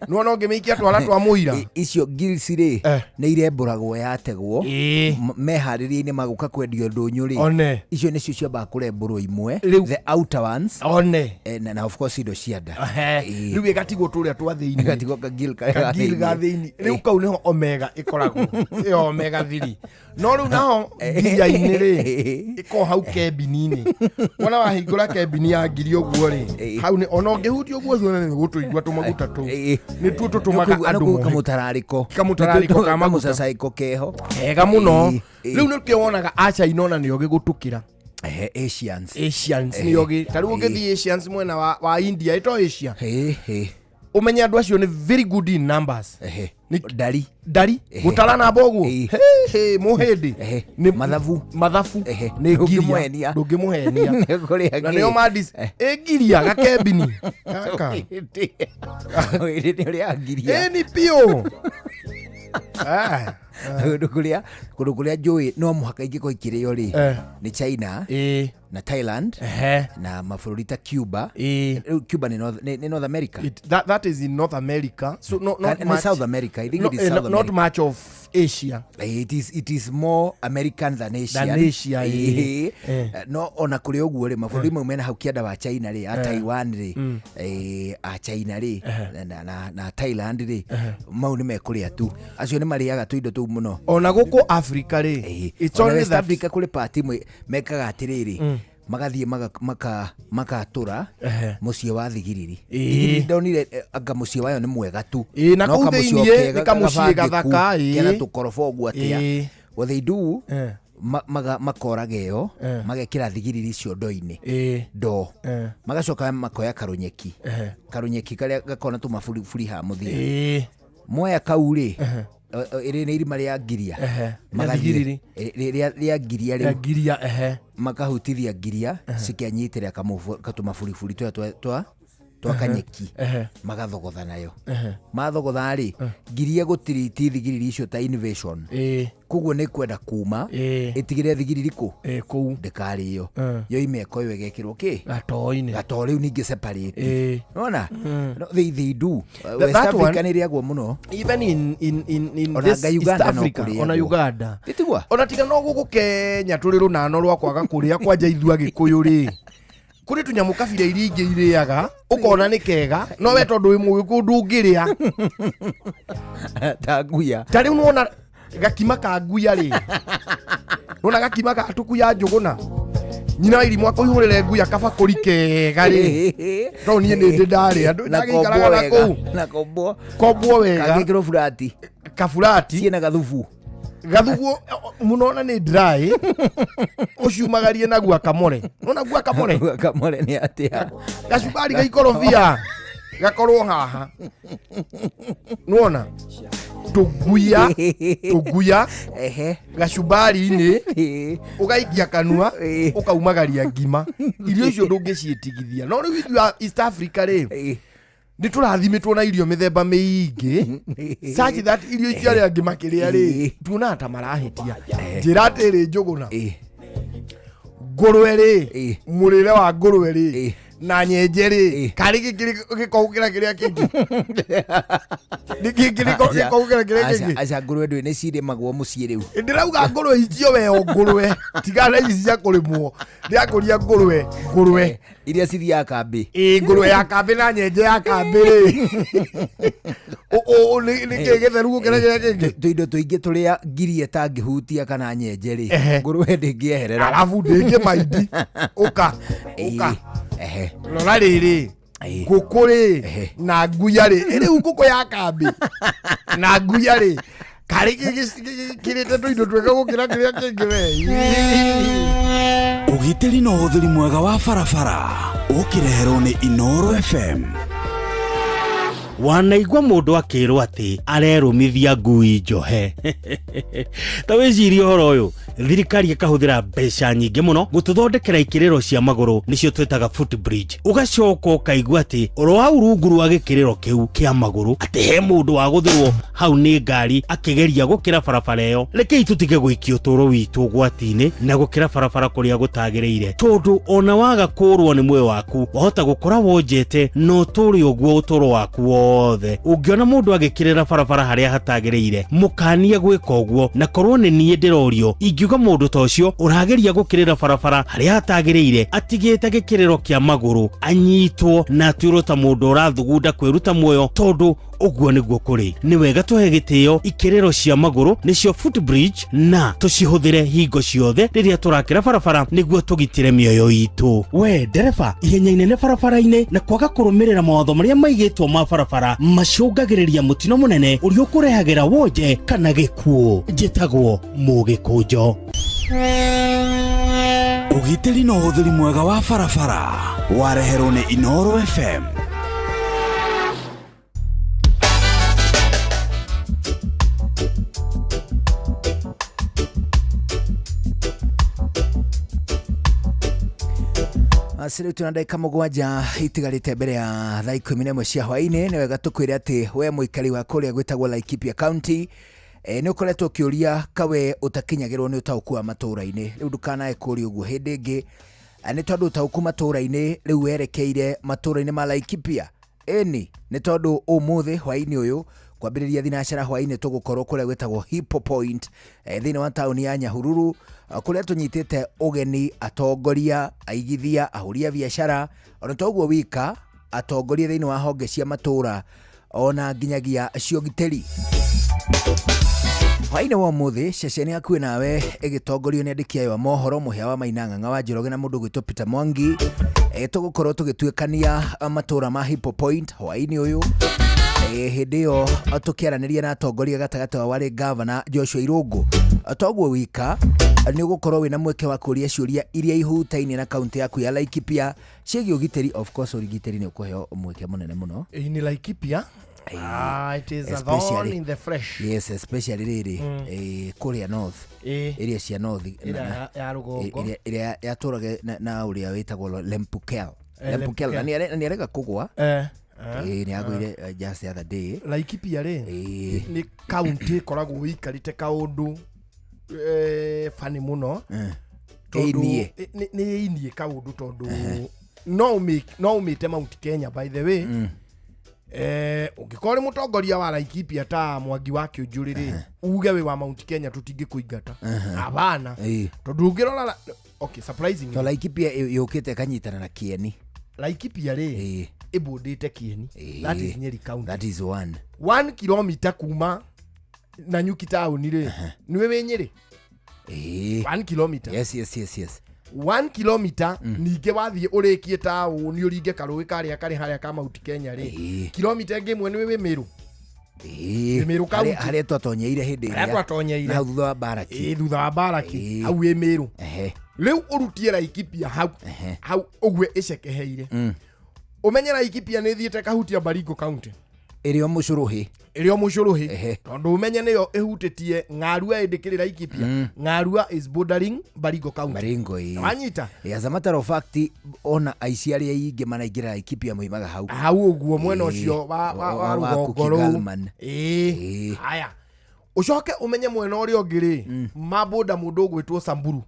Nĩwona ũngĩmĩikia twara twa mũira. Icio gills rĩ, nĩ irembũragwo yategwo. Meharĩria-inĩ magũka kwendio ndũnyũ rĩ. One. Icio nĩcio ciambaga kũrembũrwo imwe. The outer ones. One. Na of course indo cia nda. Rĩu ĩgatigwo tũrĩa twa thĩinĩ. Ĩgatigwo kagil karĩa ga thĩinĩ. Rĩu kau nĩho omega ĩkoragwo. Ĩyo omega 3. No rĩu naho ngiria-inĩ rĩ, ĩkoragwo hau kebini-inĩ. Wona wahingũra kebini ya ngiri ũguo rĩ, hau nĩ ona ũngĩhutia ũguo ũcio nĩ gũtũigua tũmaguta tũu. Nĩtuo tũtũmaga andũ mohe. Kamũtararĩko. Kamũtararĩko ka maguta. Kamũcacaĩko keho. Kega mũno. Rĩu nĩkĩo wonaga acaina ona nĩo gĩgũtũkĩra. Asians. Asians nĩo gĩ. Ta rĩu ũngĩthiĩ Asians mwena wa India, ĩto Asia. Ũmenye andũ acio nĩ very good in numbers. Ndari. Ndari. Gũtara namba ũguo. Mũhĩndĩ. Nĩ mathabu. Mathabu. Nĩ ngiria. Ndũngĩmũhenia. Na nĩo mandis. Ĩ ngiria gakebini. Gaka. Ũhĩndĩ nĩ ũrĩa ngiria. Ĩ ni piũ. Kũndũ kũrĩa njũĩ no mũhaka ingĩkorwo ikĩrĩo rĩ, nĩ China na Thailand na mabũrũri ta Cuba. Cuba nĩ North America. That is in North America. So not much. South America. I think it is South America. Not much of Asia. It is more American than Asian. Than Asia. No ona kũrĩ ũguo rĩ, mabũrũri mau mena hau kĩanda wa China rĩ, a Taiwan rĩ, a China rĩ, na Thailand rĩ, mau nĩ mekũrĩa tu. Acio nĩ marĩaga tũindo tũu mũno. Ona gũkũ Africa rĩ, it's only West Africa kũrĩ party mekaga atĩrĩrĩ, magathiĩ makatũra mũciĩ wa thigiriri. Thigiriri ndonire anga mũciĩ wayo nĩ mwega tu. Na kũu thĩiniĩ nĩ kamũciĩ gathaka. Kena tũkorobo ũguo atĩa. What they do, makoraga ĩyo, magekĩra thigiriri icio ndoo-inĩ. Ndoo. Magacoka makoya karũnyeki. Karũnyeki karĩa gakoragwo na tũmaburiburi haha mũthia. Moya kau rĩ, Ĩrĩ nĩ irima rĩa ngiria. Ehe. Magathiĩ- Rĩa thigiriri. Rĩa ngiria Rĩa rĩu. ngiria, ehe. Makahutithia ngiria cikanyitĩrĩra katũmaburiburi tũrĩa twa kanyeki Ehe. magathogotha nayo. Ehe. Mathogotha rĩ, ngiria gũtiriti thigiriri icio ta innovation. Koguo nĩ kwenda kuma ĩtigĩre thigiriri kũ kũu ndĩkarĩo. Eh. Yoima ĩkoywo ĩgekĩrwo kĩ gatoo-inĩ. Gatoo rĩu ningĩ separate. Ĩĩ. Nona? No, they do. West That Africa one- nĩ ĩrĩagwo mũno. Even in Ona this anga East Uganda no Africa, kũrĩagwo. ona Uganda. Ĩtigwa? Ona tiga no gũkũ Kenya tũrĩ rũnano rwa kwaga kũrĩa kwanja ithuĩ Agĩkũyũ rĩ, kũrĩ tũnyamũ kabira iria ingĩ irĩaga ũkona nĩ kega, no we tondũ wĩ mũgĩkũyũ ndũngĩrĩa. Ta nguya. Ta rĩu nĩwona gakima ka nguya rĩ, nĩwona gakima ga tukuya njũgũna, nyina wa irimũ akũihũrĩre nguya kabakũri kega rĩ, no niĩ nĩ ndĩ ndarĩa, Na ndagĩikaraga kombwo na kũu. wega. Na kombwo. Kombwo wega. Kangĩkĩrwo burati. Kaburati. Ciĩna gathubu. Gathubu mũno na nĩ dry, ũciumagarie na guacamole. Nĩwona guacamole? Guacamole nĩ atĩa? Gacumbari ga ikorobia gakorwo haha. Nĩwona? Tũguya, tũguya, gacumbari-inĩ, ũgaikia kanua, ũkaumagaria ngima. Irio icio ndũngĩciĩtigithia. No rĩu ithuĩ a East Africa rĩ, nĩ tũrathimĩtwo na irio mĩthemba mĩingĩ such that irio icio arĩa angĩ makĩrĩa rĩ, tuonaga ta marahĩtia. Njĩra atĩrĩ Njũgũna, ngũrwe rĩ, mũrĩre wa ngũrwe rĩ, na nyenje rĩ, karĩ gĩkogũkĩra kĩrĩa kĩngĩ? Nĩ gĩkogũkĩra kĩrĩa kĩngĩ? Aca, ngũrwe ndũĩ nĩ cirĩmagwo mũciĩ rĩu. Ndĩrauga ngũrwe icio we o ngũrwe, tigana ici cia kũrĩmwo. Ndĩrakũria ngũrwe, ngũrwe iria cithiaga kambĩ. Ĩ, ngũrwe ya kambĩ na nyenje ya kambĩ rĩ, nĩ kĩĩ gĩtheru gũkĩra kĩrĩa kĩngĩ? Tũindo tũingĩ tũrĩa ngiria ĩtangĩhutia kana nyenje rĩ, Ehe. ngũrwe ndĩngĩeherera. Arabu ndĩngĩ maindi. Ũka, ũka. Ehe. Rora rĩrĩ, ngũkũ rĩ na nguya rĩ, ĩ rĩu ngũkũ ya kambĩ na nguya rĩ, karĩ kĩrĩte tũindo twega gũkĩra kĩrĩa kĩngĩ we? Ũgitĩri na ũhũthĩri mwega wa barabara ũkĩreherwo nĩ Inoro FM. Wanaigua mũndũ akĩrwo atĩ arerũmithia ngui njohe. Ta wĩcirie ũhoro ũyũ, thirikari ĩkahũthĩra mbeca nyingĩ mũno gũtũthondekera ikĩrĩro cia magũrũ, nĩcio twĩtaga footbridge. Ũgacoka ũkaigua atĩ oro hau rungu rwa gĩkĩrĩro kĩu kĩa magũrũ atĩ he mũndũ wagũthĩrwo hau nĩ ngari akĩgeria gũkĩra barabara ĩyo. Rekei tũtige gũikia ũtũũro witũ ũgwati-inĩ na gũkĩra barabara kũrĩa gũtagĩrĩire, tondũ ona waga kũũrwo nĩ muoyo waku wahota gũkora wonjete na ũtũũre ũguo ũtũũro waku wothe. Ũngĩona mũndũ agĩkĩrĩra barabara harĩa hatagĩrĩire, mũkanie gwĩka ũguo, na korwo nĩ niĩ ndĩrorio ingiuga mũndũ ta ũcio ũrageria gũkĩrĩra barabara harĩa hatagĩrĩire atigĩte gĩkĩrĩro kĩa magũrũ anyitwo na atuĩrwo ta mũndũ ũrathugunda kwĩruta muoyo, tondũ ũguo nĩguo kũrĩ. Nĩ wega tũhe gĩtĩo ikĩrĩro cia magũrũ nĩcio footbridge, na tũcihũthĩre hingo ciothe rĩrĩa tũrakĩra barabara nĩguo tũgitĩre mĩoyo itũ. We ndereba, ihenya inene barabara-inĩ na kwaga kũrũmĩrĩra mawatho marĩa maigĩtwo ma barabara macũngagĩrĩria mũtino mũnene ũrĩa ũkũrehagĩra wonje kana gĩkuũ. Njĩtagwo Mũgĩkũnjo. Ũgitĩri na ũhũthĩri mwega wa barabara wareherwo nĩ Inoro FM. Acirĩ tuna ndagĩka 7 itigarĩte mbere ya thaa 11 cia hwaĩ-inĩ. Nĩ wega tũkwĩre atĩ we mũikari wa kũrĩa gwĩtagwo Laikipia County, nĩ ũkoretwo ũkĩũria kawe ũtakinyagĩrwo nĩ ũtaũku wa matũũra-inĩ. Rĩu ndũkanae kũũria ũguo hĩndĩ ĩngĩ, nĩ tondũ ũtaũku matũũra-inĩ rĩu werekeire matũũra-inĩ ma Laikipia. Ĩni nĩ tondũ ũmũthĩ hwaĩ-inĩ ũyũ kwambĩrĩria thinacara hwaĩ-inĩ tũgũkorwo kũrĩa gwĩtagwo Hippo Point, thĩinĩ wa taũni ya Nyahururu, kũrĩa tũnyitĩte ũgeni atongoria, aigithia, ahũri a biacara, ona to ũguo wika, atongoria thĩinĩ wa honge cia matũũra ona nginyagia cia ũgitĩri. Hwaĩ-inĩ wa ũmũthĩ ceceni hakuhĩ nawe ĩgĩtongorio nĩ andĩki ayo a mohoro Mũhĩa wa Maina Ng'ang'a wa Njoroge na mũndũ ũgwĩtwo Peter Mwangi. Tũgũkorwo tũgĩtuĩkania matũũra ma Hippo Point hwaĩ-inĩ ũyũ. Hĩndĩ ĩyo tũkĩaranĩria na atongoria gatagatĩ wa warĩ gavana Joshua Irũngũ. Toguo wika nĩ ũgũkorwo wĩna mweke wa kũũria ciũria iria ihutaine na kaunti yaku ya Laikipia ciĩgiĩ ũgitĩri. Of course ũgitĩri nĩ ũkũheo mweke mũnene mũno. Ĩ, nĩ Laikipia. Ah, it is a thorn in the flesh. Yes, especially rĩrĩ kũrĩa north, area cia north. Ĩrĩa ya rũgongo. Ĩrĩa yatũraga na ũrĩa wĩtagwo Lempukel. Lempukel na Lempukel. nĩ arega kũgwa. Nĩ agũire just the other day. Laikipia rĩ, nĩ kaunti ĩkoragwo ĩikarĩte kaũndũ bani mũno. Tondũ Ĩinie. Nĩ ĩinie kaũndũ tondũ no ũmĩte Mount Kenya, by the way. Ũngĩkorwo nĩ mũtongoria wa Laikipia ta Mwangi wa Kĩũnjũrĩ rĩ, uge wĩ wa Mount Kenya, tũtingĩkũingata. Abana. Tondũ ũngĩrora okay, surprisingly. To Laikipia yũkĩte ĩkanyitana na Kieni. Laikipia rĩ, ĩbũndĩte Kieni. That is Nyeri County. That is one. 1 kilometer kuma Nanyuki taũni rĩ, nĩwe wĩ Nyĩrĩ. 1 kilometer. Yes. 1 kilometer ningĩ wathiĩ ũrĩkie taũni ũringe karũĩ karĩa karĩ harĩa ka Mount Kenya rĩ, kilomita ĩngĩ ĩmwe nĩwe wĩ Mĩrũ. Mĩrũ county. Harĩa twatonyeire hĩndĩ Harĩa ĩrĩa. twatonyeire. Na hau thutha wa mbaraki. Thutha wa mbaraki hau wĩ Mĩrũ. Rĩu ũrutie Laikipia hau hau ũguo ĩcekeheire, ũmenye Laikipia nĩ ĩthiĩte kahutia Baringo County. Ĩrĩ o mũcũrũhĩ. Ĩrĩ o mũcũrũhĩ, tondũ ũmenye nĩyo ĩhutĩtie Ng'arua ĩndĩkĩrĩ Laikipia. Ng'arua is bordering Baringo County. Baringo, ĩĩ. Wanyita? As a matter of fact, ona aici arĩa aingĩ maraingĩra Laikipia moimaga hau. Hau ũguo mwena ũcio wa rũgongo Cookie rũu. Gallman. Ĩĩ, haya, ũcoke ũmenye mwena ũrĩa ũngĩ rĩ, mabũnda mũndũ ũgwĩtwo Samburu.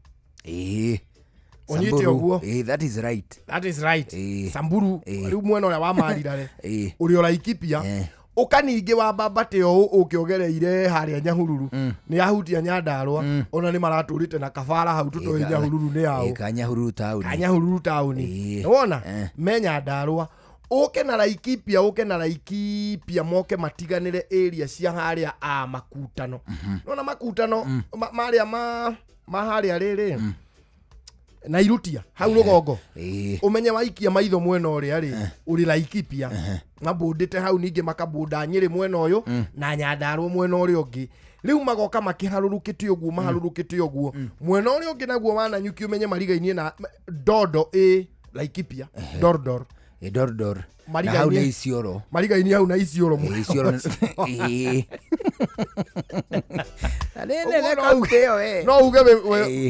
Ũnyite Samburu. ũguo. That is right. That is right. Samburu rĩu mwena ũrĩa wa Marirare ũrĩ o Laikipia. Ũka ningĩ wambambate o ũke ũgereire harĩa Nyahururu, nĩ yahutia Nyandarũa, ona nĩ maratũrĩte na kabara hau tũtoĩ Nyahururu nĩ yao. Ka Nyahururu taũni. Ka Nyahururu taũni, nĩwona me Nyandarũa, ũke na Laikipia, ũke na Laikipia moke matiganĩre area cia harĩa a Makutano. Nona Makutano marĩa ma harĩa rĩrĩ na Irutia hau rũgongo, ũmenye waikia maitho mwena ũrĩa rĩ, ũrĩ Laikipia mabũndĩte hau, ningĩ makabũnda Nyĩrĩ mwena ũyũ na Nyandarũa mwena ũrĩa ũngĩ. Rĩu magoka makĩharũrũkĩte ũguo, maharũrũkĩte ũguo mwena ũrĩa ũngĩ naguo wa Nanyuki, ũmenye marigainie na Dodo ĩ Laikipia, Dordor. Dordor. Na hau nĩ Isiolo. Marigainie hau na Isiolo. Isiolo. Na nĩ nene Ũguo no kaunti ĩyo, we. No uge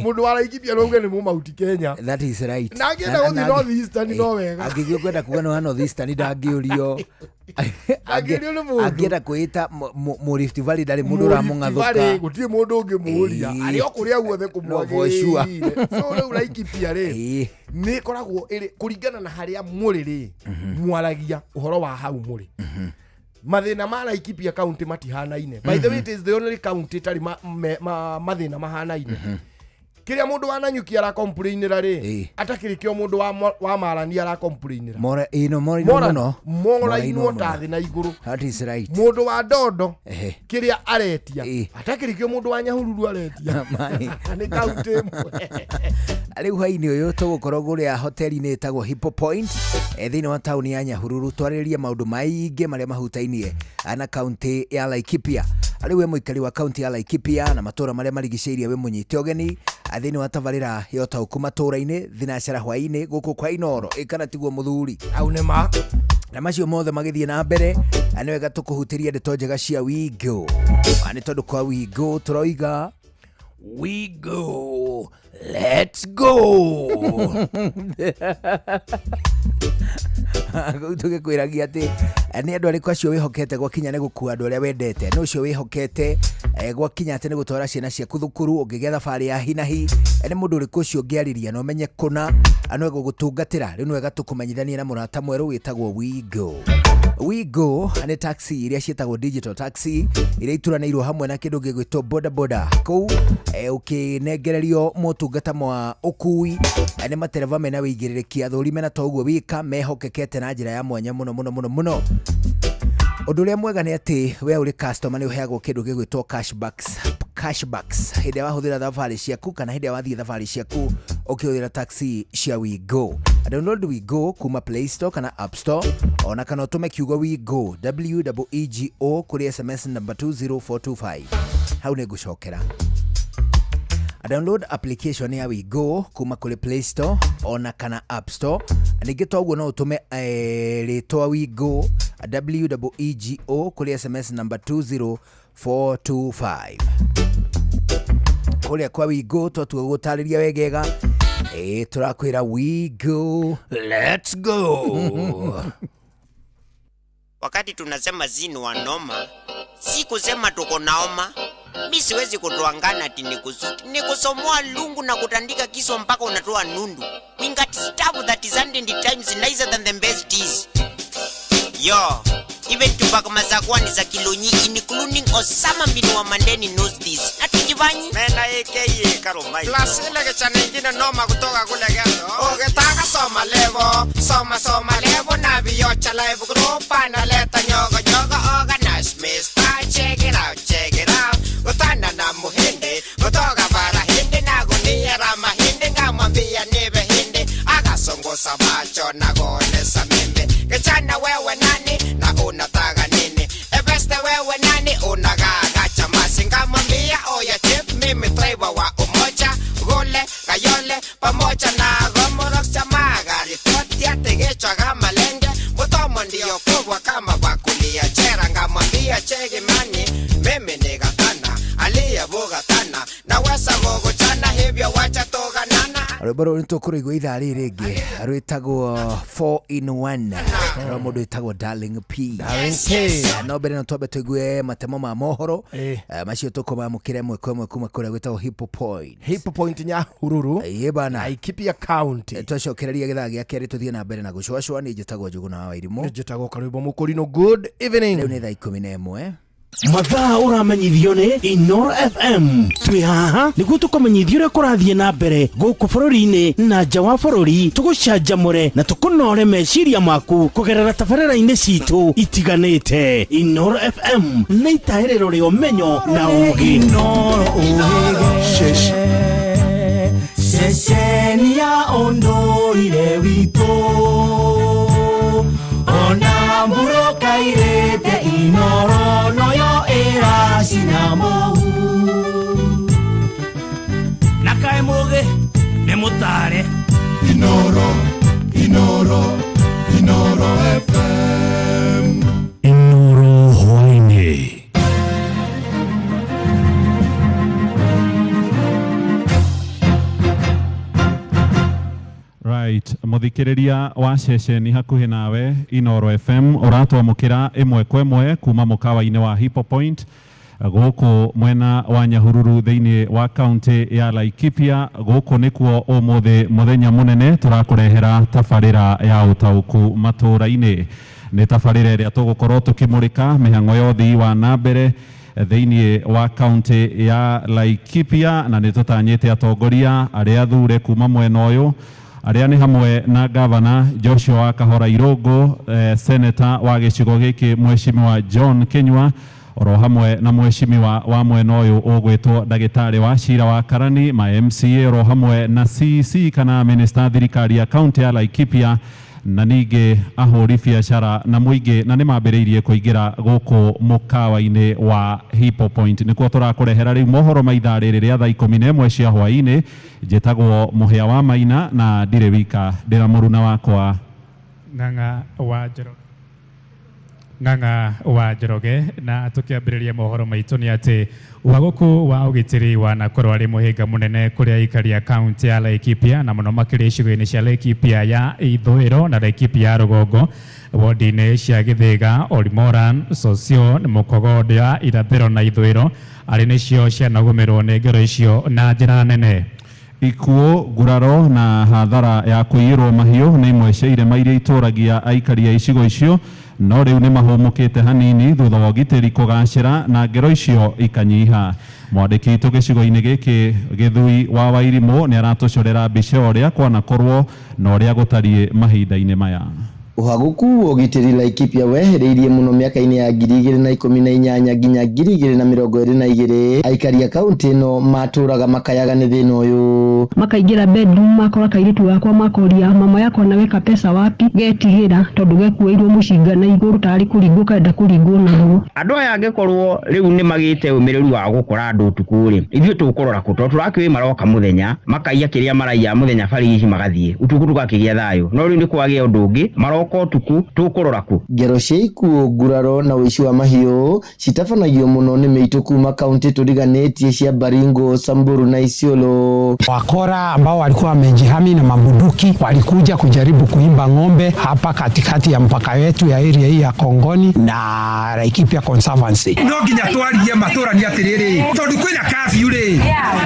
mũndũ wa Laikipia no uge nĩ mũmauti Kenya. That is right. Na angĩenda gũthiĩ North Eastern no wega. Angĩthiĩ kwenda kuga nĩ wa North Eastern ndangĩũrio. Ndangĩũrio nĩ mũndũ. Angĩenda kwĩĩta mu Rift Valley ndarĩ mũndũ ũramũng'athũka. Gũtirĩ mũndũ ũngĩmũria, arĩ o kũrĩa guothe No, for sure. kũmwagĩrĩire. So rĩu Laikipia rĩ, nĩ ĩkoragwo ĩrĩ kũringana na harĩa mũrĩ rĩ, mwaragia ũhoro wa hau mũrĩ. Mathĩna ma Laikipia County matihanaine. By the way, it is the only county ĩtarĩ mathĩna mahanaine. Kĩrĩa mũndũ wa Nanyuki arakomplainĩra rĩ, atakĩrĩ kĩo mũndũ wa Marani arakomplainĩra. Mora ĩno morainwo mũno. Morainwo ta mũno. thĩ na igũrũ. That is right. Mũndũ wa Ndondo kĩrĩa aretia atakĩrĩ kĩo mũndũ wa Nyahururu aretia. Mani. Nĩ kaunti ĩmwe. Rĩu hwainĩ ũyũ tũgũkorwo kũrĩa hoteli-inĩ ĩtagwo Hippo Point, thĩinĩ wa taũni ya Nyahururu, twarĩrĩrie maũndũ maingĩ marĩa mahutainie na kaunti ya Laikipia. Rĩu we mũikari wa kaunti ya Laikipia na matũra marĩa marigicĩirie, wĩ mũnyite ũgeni thĩinĩ wa tabarĩra ya ũtaũku matũra-inĩ thinacara hwainĩ gũkũ kwa Inoro. Ĩ kana tiguo mũthuri? Hau nĩ ma. Na macio mothe magĩthiĩ na mbere, nĩ wega tũkũhutĩria ndeto njega cia Wigo. Nĩ tondũ kwa Wigo tũroiga we go, let's go. Kũu tũgĩkwĩragia atĩ nĩ andũ arĩkũ acio wĩhokete gwakinya nĩ gũkua andũ arĩa wendete, nĩ ũcio wĩhokete gwakinya atĩ nĩ gũtwara ciana ciaku thukuru ũngĩgĩa thabarĩ ya hinahi, nĩ mũndũ ũrĩkũ ũcio ũngĩarĩria na ũmenye kũna no egũgũtungatĩra. Rĩu nĩ wega tũkũmenyithanie na mũrata mwerũ wĩtagwo Wigo. Wigo nĩ taxi iria ciĩtagwo digital taxi iria ituranĩirwo hamwe na kĩndũ gĩgwĩtwo boda boda. Kũu ũkĩnengererio motungata ma ũkui, nĩ matereba mena wĩigĩrĩrĩki, athũri mena toguo wika mehokekete na njĩra ya mwanya mũno mũno mũno mũno. Ũndũ ũrĩa mwega nĩ atĩ we ũrĩ customer nĩ ũheagwo kĩndũ gĩgwĩtwo cashbacks hĩndĩ ĩrĩa wahũthĩra thabarĩ ciaku kana hĩndĩ ĩrĩa wathiĩ thabarĩ ciaku ũkĩhũthĩra taxi cia Wigo. Download Wigo kuma Play Store kana App Store, ona kana ũtũme kiugo Wigo, WEEGO, kũrĩ SMS number 20425. Hau nĩ ngũcokera. Download application ya WeGo kuma kũrĩ Play Store ona kana App Store. Ningĩ toguo no ũtũme rĩtwa WeGo WEEGO kũrĩ SMS number 20425. Kũrĩa kwa WeGo twatua gũtarĩria wegega, ĩ tũrakwĩra WeGo, let's go. Wakati tunasema zini wanoma, si kusema tuko naoma. Mi siwezi kutuangana ati nikusuti, nikusomoa lungu na kutandika kiso mpaka unatoa nundu. We got stuff that is 100 times nicer than the best is. Yo, even Tupac Mazakwani za Kilonyi including Osama bin wa Mandeni knows this. Na tujivanyi? Mena AKA Karomai. Plus ile kichana ingine noma kutoka kule ghetto. Ukitaka soma levo, soma soma levo na viocha live group analeta nyogo nyogo organize Mr. Check it out, check it out. Utana na muhindi, kutoka bara hindi na gunia la mahindi ngamwambia nibe hindi. Akasongosa macho na kuonesa mimbi. Kichana wewe nani na unataka nini? Ebeste wewe nani unagaga chamasi ngamwambia oya chip mimi driver wa umoja gole kayole pamoja na gomorok chamagari totia tegecho kama lenge mutomo ndio kubwa kama bakulia chera ngamwambia chegi mani mimi ni gatana aliyevuga tana naweza kukuchana hivyo wacha toganana. Rwĩmbo rũrũ nĩtũkũrũigua ithaa rĩrĩ rĩngĩ rwĩtagwo 4 in 1 rwa mũndũ wĩtagwo Darling P. Darling P. No mbere no twambe tũigue matemo ma mohoro macio tũkũmamũkĩra ĩmwe kwa ĩmwe kuma kũrĩa gwĩtagwo Hippo Point. Hippo Point Nyahururu. Ĩĩ bana. Laikipia County. Twacokereria gĩthaa gĩa kerĩ tũthiĩ na mbere na gũcũacũa. Niĩ njĩtagwo Njũgũna wa Wairimũ. Njĩtagwo Karwĩmbo Mũkũrinũ. Good evening. Rĩu nĩ thaa 11. Mathaa ũramenyithio nĩ Inoro FM. Twĩ haha nĩguo tũkũmenyithia ũrĩa kũrathiĩ na mbere gũkũ bũrũri-inĩ na nja wa bũrũri, tũgũcanjamũre na tũkũnore meciria maku kũgerera tabarĩra-inĩ citũ itiganĩte. Inoro FM nĩ itaĩrĩro rĩa ũmenyo na ũũgĩ. Ceceni ya ũndũire witũ ona mbũrũkairĩte Inoro noyo ĩracina mũhu na kaĩ mũgĩ nĩ mũtare. Inoro, Inoro, Inoro FM. Inoro hwaĩ-inĩ. Right, muthikiriria wa ceceni hakuhi nawe Inoro FM uratwamukira ĩmwe kwa ĩmwe kuma mũkawa-inĩ wa Hippo Point gũkũ mwena wa Nyahururu thĩinĩ wa kaunti ya Laikipia. Gũkũ nĩkuo ũmũthĩ mũthenya mũnene tũrakũrehera tabarĩra ya ũtaũku matũũra-inĩ. Nĩ tabarĩra ĩrĩa tũgũkorwo tũkĩmũrĩka mĩhang'o ya ũthii wa na mbere thĩinĩ wa kaunti ya Laikipia, na nĩ tũtanyĩte atongoria arĩa athure kuma mwena ũyũ arĩa nĩ hamwe na gavana Joshua Kahora Irũngũ, senator wa gĩcigo gĩkĩ Mheshimiwa John Kinyua, oro hamwe na mheshimiwa wa mwena ũyũ ũgwĩtwo ndagĩtarĩ wa Cira wa Karani, ma MCA, oro hamwe na CC kana minister thirikari ya kaunti ya Laikipia, na ningĩ ahũri biacara na mũingĩ, na nĩ mambĩrĩirie kũingĩra gũkũ mũkawa-inĩ wa Hippo Point. Nĩkuo tũrakũrehera rĩu mohoro ma ithaa rĩrĩ rĩa thaa 11 cia hwaĩ-inĩ. Njĩtagwo Mũhĩa wa Maina na ndirĩ wika, ndĩra mũruna wakwa Ng'ang'a wa Njoroge. Ng'ang'a wa Njoroge. Na tukiambĩrĩria mohoro maitũ nĩ atĩ ũhagũku wa ũgitĩri wanakorwo arĩ mũhĩnga mũnene kũrĩ aikari a kaunti ya Laikipia na mũno makĩria icigo-inĩ cia Laikipia ya ithũĩro na Laikipia ya rũgongo, wodi-inĩ cia Gĩthĩga, Olimoran, Sosio, Mũkogondo ya irathĩro na ithũĩro, arĩ nĩcio cianagũmĩrwo nĩ ngero icio na njĩra nene. Ikuũ, nguraro na hathara ya kũiyĩrwo mahiũ nĩ imwe cia irema iria itũragia aikari a icigo icio, no rĩu nĩ mahũmũkĩte hanini thutha wa ũgitĩri kũgacĩra na ngero icio ikanyiha. Mwandĩki witũ gĩcigo-inĩ gĩkĩ Gĩthui wa Wairimũ nĩ aratũcorera mbica ũrĩa kwanakorwo na ũrĩa gũtariĩ mahinda-inĩ maya. Ũhagũku wa ũgitĩri Laikipia wehereirie mũno mĩaka-inĩ ya 2018 nginya 2022. Aikari a kaunti ĩno matũraga makayaga nĩ thĩna ũyũ. Makaingĩra bedroom, makora kairĩtu gakwa, makoria, "Mama yako anaweka pesa wapi?" Getigĩra tondũ gekuĩirwo mũcinga na igũrũ tarĩ kũringwo karenda kũringwo naguo. Andũ aya angĩkorwo rĩu nĩ magĩte ũmĩrĩru wa gũkora andũ ũtukũ rĩ, ithuĩ tũkũrora kũ? Tondũ tũrakĩũĩ maroka mũthenya makaiya kĩrĩa maraiya mũthenya barigici, magathiĩ ũtukũ tũgakĩgĩa thayũ, no rĩu nĩ kwagĩa ũndũ ũngĩ, maroka ũtukũ, tũkũrora kũ? Ngero cia ikuũ, nguraro na ũici wa mahiũ citabanagio mũno nĩ mĩitũ kuma kaunti tũriganĩtie cia Baringo, Samburu na Isiolo. Wakora ambao walikuwa wamejihami na mabunduki walikuja kujaribu kuiba ng'ombe hapa katikati ya mpaka wetu ya area hii ya Kongoni na Laikipia Conservancy. No nginya twarie matũrani atĩrĩrĩ, tondũ kwĩna curfew rĩ,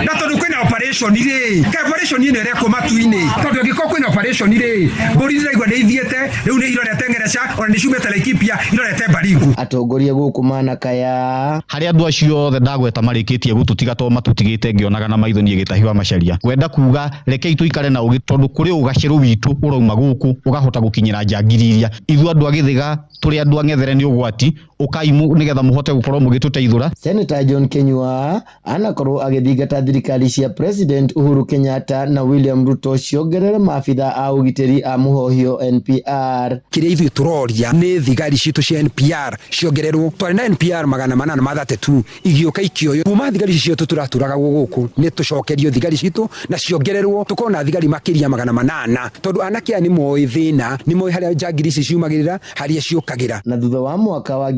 na tondũ kwĩna operation rĩ, ka operation ĩno ĩrekwo matu-inĩ, tondũ angĩkorwo kwĩna operation rĩ, mbũri ndĩraigua nĩ ithiĩte rĩu, nĩ irorete Ngereca, ona nĩ ciumĩte Laikipia irorete Baringo. Atongoria gũkũ manakaya Harĩa andũ acio othe ndagweta marĩkĩtie gũtũtiga, to matũtigĩte ngĩonaga na maitho niĩ Gĩtahi wa Macharia. Ngwenda kuga rekei tũikare na ũgĩ, tondũ kũrĩ ũgacĩru witũ ũrauma gũkũ ũkahota gũkinyĩra njangiri iria ithuĩ andũ a Gĩthĩga tũrĩ andũ ang'ethere nĩ ũgwati ũkaimu, nĩgetha mũhote gũkorwo mũgĩtũteithũra. Senator John Kinyua anakorwo agĩthingata thirikari cia President Uhuru Kenyatta na William Ruto ciongerere maabitha a ũgitĩri a mũhohio NPR. Kĩrĩa ithuĩ tũroria nĩ thigari citũ cia NPR ciongererwo. Twarĩ na NPR 832, igĩũka ikĩoywo. Kuma thigari ici citũ tũratũragagwo gũkũ, nĩ tũcokerio thigari citũ na ciongererwo, tũkorwo na thigari makĩria 800, tondũ anake aya nĩ moĩ thĩna, nĩ moĩ harĩa njangiri ici ciumagĩrĩra, harĩa ciũkagĩra. Na thutha wa mwaka wa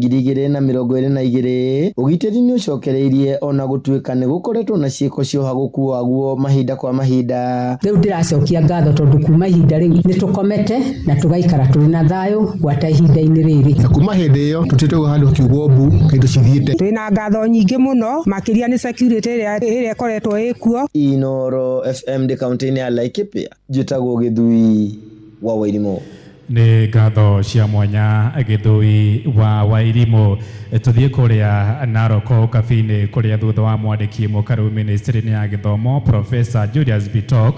2022, ũgitĩri nĩ ũcokereirie ona gũtuĩka nĩ gũkoretwo na ciĩko cia ũhagũku waguo mahinda kwa mahinda. Rĩu ndĩracokia ngatho tondũ kuma ihinda rĩu nĩ tũkomete na tũgaikara tũrĩ na thayũ gwata ihinda-inĩ rĩrĩ. Na kuma hĩndĩ ĩyo tũtĩte handũ hakiugwo mbu indo cithiĩte. Twĩna ngatho nyingĩ mũno makĩria nĩ security ĩrĩa ĩkoretwo ĩkuo. Inoro FM ndĩ kaunti-inĩ ya Laikipia, njĩtagwo Gĩthui wa Wairimũ. Nĩ ngatho cia mwanya, Gĩthũi wa Wairimũ. Tũthiĩ kũrĩa Naroko Kabi-inĩ, kũrĩa thutha wa mwandĩki mũkaru ministry-inĩ ya gĩthomo Professor Julius Bitok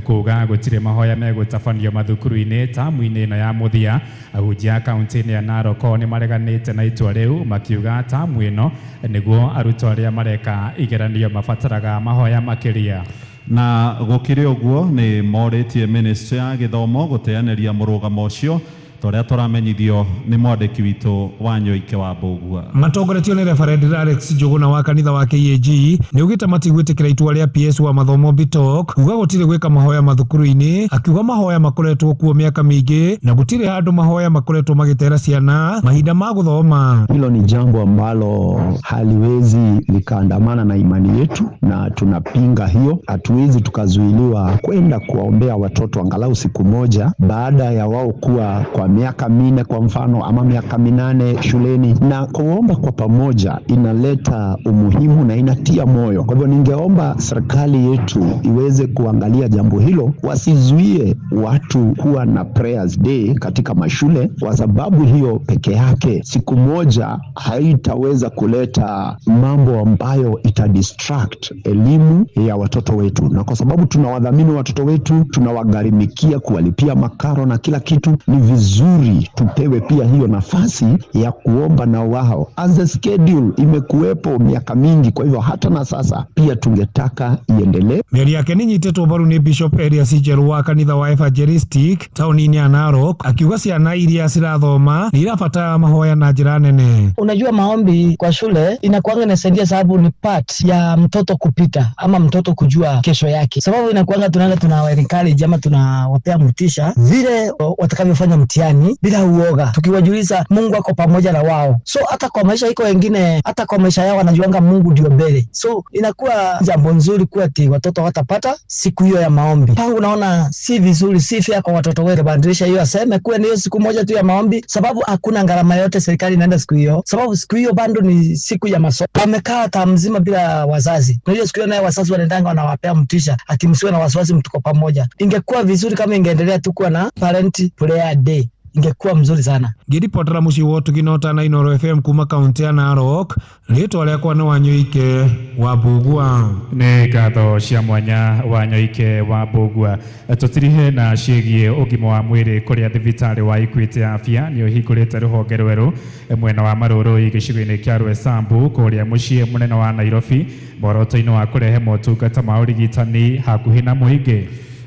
kuga gũtirĩ mahoya megũtabanio mathukuru-inĩ tamu-inĩ ĩno ya mũthia, ahunjia kaunti-inĩ ya Naroko nĩ mareganĩte na itua rĩu, makiuga tamu ĩno nĩguo arutwo arĩa mareka igeranio mabataraga mahoya makĩria. Na gũkĩrĩ ũguo, nĩ morĩtie ministry ya gĩthomo gũteanĩria mũrũgamo ũcio, ta ũrĩa tũramenyithio nĩ mwandĩki witũ wa Nyoike wa Mbũgua. Matongoretio nĩ Reverend Alex Njũgũna wa kanitha wa KAG nĩ augĩte matigwĩtĩkĩra itua rĩa PS wa mathomo Bitok kuga gũtirĩ gwĩka mahoya mathukuru-inĩ, akiuga mahoya makoretwo kuo mĩaka mĩingĩ na gũtirĩ handũ mahoya makoretwo magĩtera ciana mahinda ma gũthoma. Hilo ni jambo ambalo haliwezi likaandamana na imani yetu, na tunapinga hiyo. Hatuwezi tukazuiliwa kwenda kuwaombea watoto angalau siku moja baada ya wao kuwa kwa miaka 4 kwa mfano, ama miaka 8 shuleni, na kuomba kwa pamoja inaleta umuhimu na inatia moyo. Kwa hivyo ningeomba serikali yetu iweze kuangalia jambo hilo, wasizuie watu kuwa na prayers day katika mashule, kwa sababu hiyo peke yake siku moja haitaweza kuleta mambo ambayo ita distract elimu ya watoto wetu, na kwa sababu tunawadhamini watoto wetu, tunawagharimikia kuwalipia makaro na kila kitu, ni vizuri tupewe pia hiyo nafasi ya kuomba na wao. As a schedule imekuwepo miaka mingi, kwa hivyo hata na sasa pia tungetaka iendelee. Mĩario yake nĩ nyitĩtwo mbaru nĩ Bishop Elias Njeru wa kanitha wa Evangelistic taũni-inĩ ya Narok, akiuga ciana iria cirathoma nĩ irabatara mahoya na njĩra nene. Unajua, maombi kwa shule inakuanga inasaidia, sababu ni part ya mtoto kupita ama mtoto kujua kesho yake, sababu inakuanga tunaenda tunawa encourage ama tunawapea mtisha vile watakavyofanya mtihani bila uoga, tukiwajuliza Mungu ako pamoja na wao. So hata kwa maisha iko wengine, hata kwa maisha yao wanajuanga Mungu ndio mbele, so inakuwa jambo nzuri kuwa ati watoto watapata siku hiyo ya maombi. Pangu naona si vizuri, si fair kwa watoto wetu badilisha hiyo, aseme kuwe ni hiyo siku moja tu ya maombi, sababu hakuna gharama yote serikali inaenda siku hiyo, sababu siku hiyo bado ni siku ya masomo. Wamekaa taa mzima bila wazazi, na hiyo siku hiyo naye wazazi wanaendanga wanawapea mtisha ati msiwe na wasiwasi, mtuko pamoja. Ingekuwa vizuri kama ingeendelea tu kuwa na parent prayer day. Ingekuwa mzuri sana. Ngĩribotera mũciĩ wa ũtugi na ũtana Inooro FM kuma kaũntĩ ya Narok, rĩtwa rĩakwa nĩ Wanyoike wa Mbugua. Nĩ ngatho cia mwanya wa Nyoike wa Mbugua. Tũtirihe na ciĩgiĩ ũgima wa mwĩrĩ kũrĩa thibitarĩ wa Equity Afya nĩ ũhingũrĩte rũhonge rwerũ mwena wa Marũrũi gĩcigo-inĩ kĩa Roysambu kũrĩa mũciĩ mũnene wa Nairobi, muoroto-inĩ wa kũrehe motungata ma ũrigitani hakuhĩ na mũingĩ.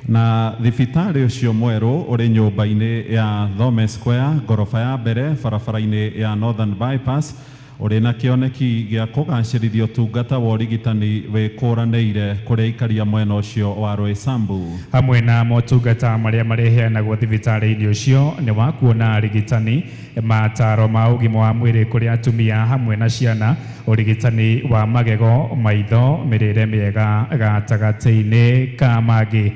Na thibitarĩ ũcio mwerũ ũrĩ nyũmba-inĩ ya Thome Square, ngoroba ya mbere, barabara-inĩ ya Northern Bypass, ũrĩ na kĩoneki gĩa kũgacĩrithia ũtungata wa ũrigitani wĩkũranĩire kũrĩ aikaria mwena ũcio wa Roysambu. Hamwe na motungata marĩa marĩheanagwo thibitarĩ-inĩ ũcio nĩ wa kuona arigitani, mataro ma ũgima wa mwĩrĩ kũrĩ atumia hamwe na ciana, ũrigitani wa magego, maitho, mĩrĩre mĩega gatagatĩ-inĩ ka mangĩ.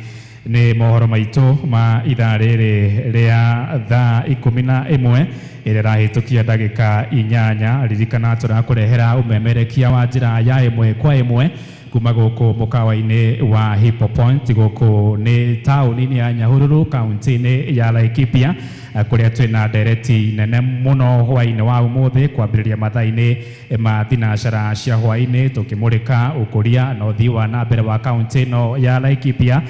Nĩ mohoro maitũ ma ithaa rĩrĩ rĩa thaa 11 ĩrĩa ĩrahĩtũkia ndagĩka 8. Ririkana tũrakũrehera ũmemerekia wa njĩra ya ĩmwe kwa ĩmwe kuma gũkũ mũkawa-inĩ wa Hippo Point gũkũ nĩ taũni-inĩ ya Nyahururu kaunti-inĩ ya Laikipia, kũrĩa twĩna ndereti nene mũno hwaĩ-inĩ wa ũmũthĩ kwambĩrĩria mathaa-inĩ ma thinacara cia hwaĩ-inĩ, tũkĩmũrĩka ũkũria na ũthii wa na mbere wa kaunti ĩno ya Laikipia.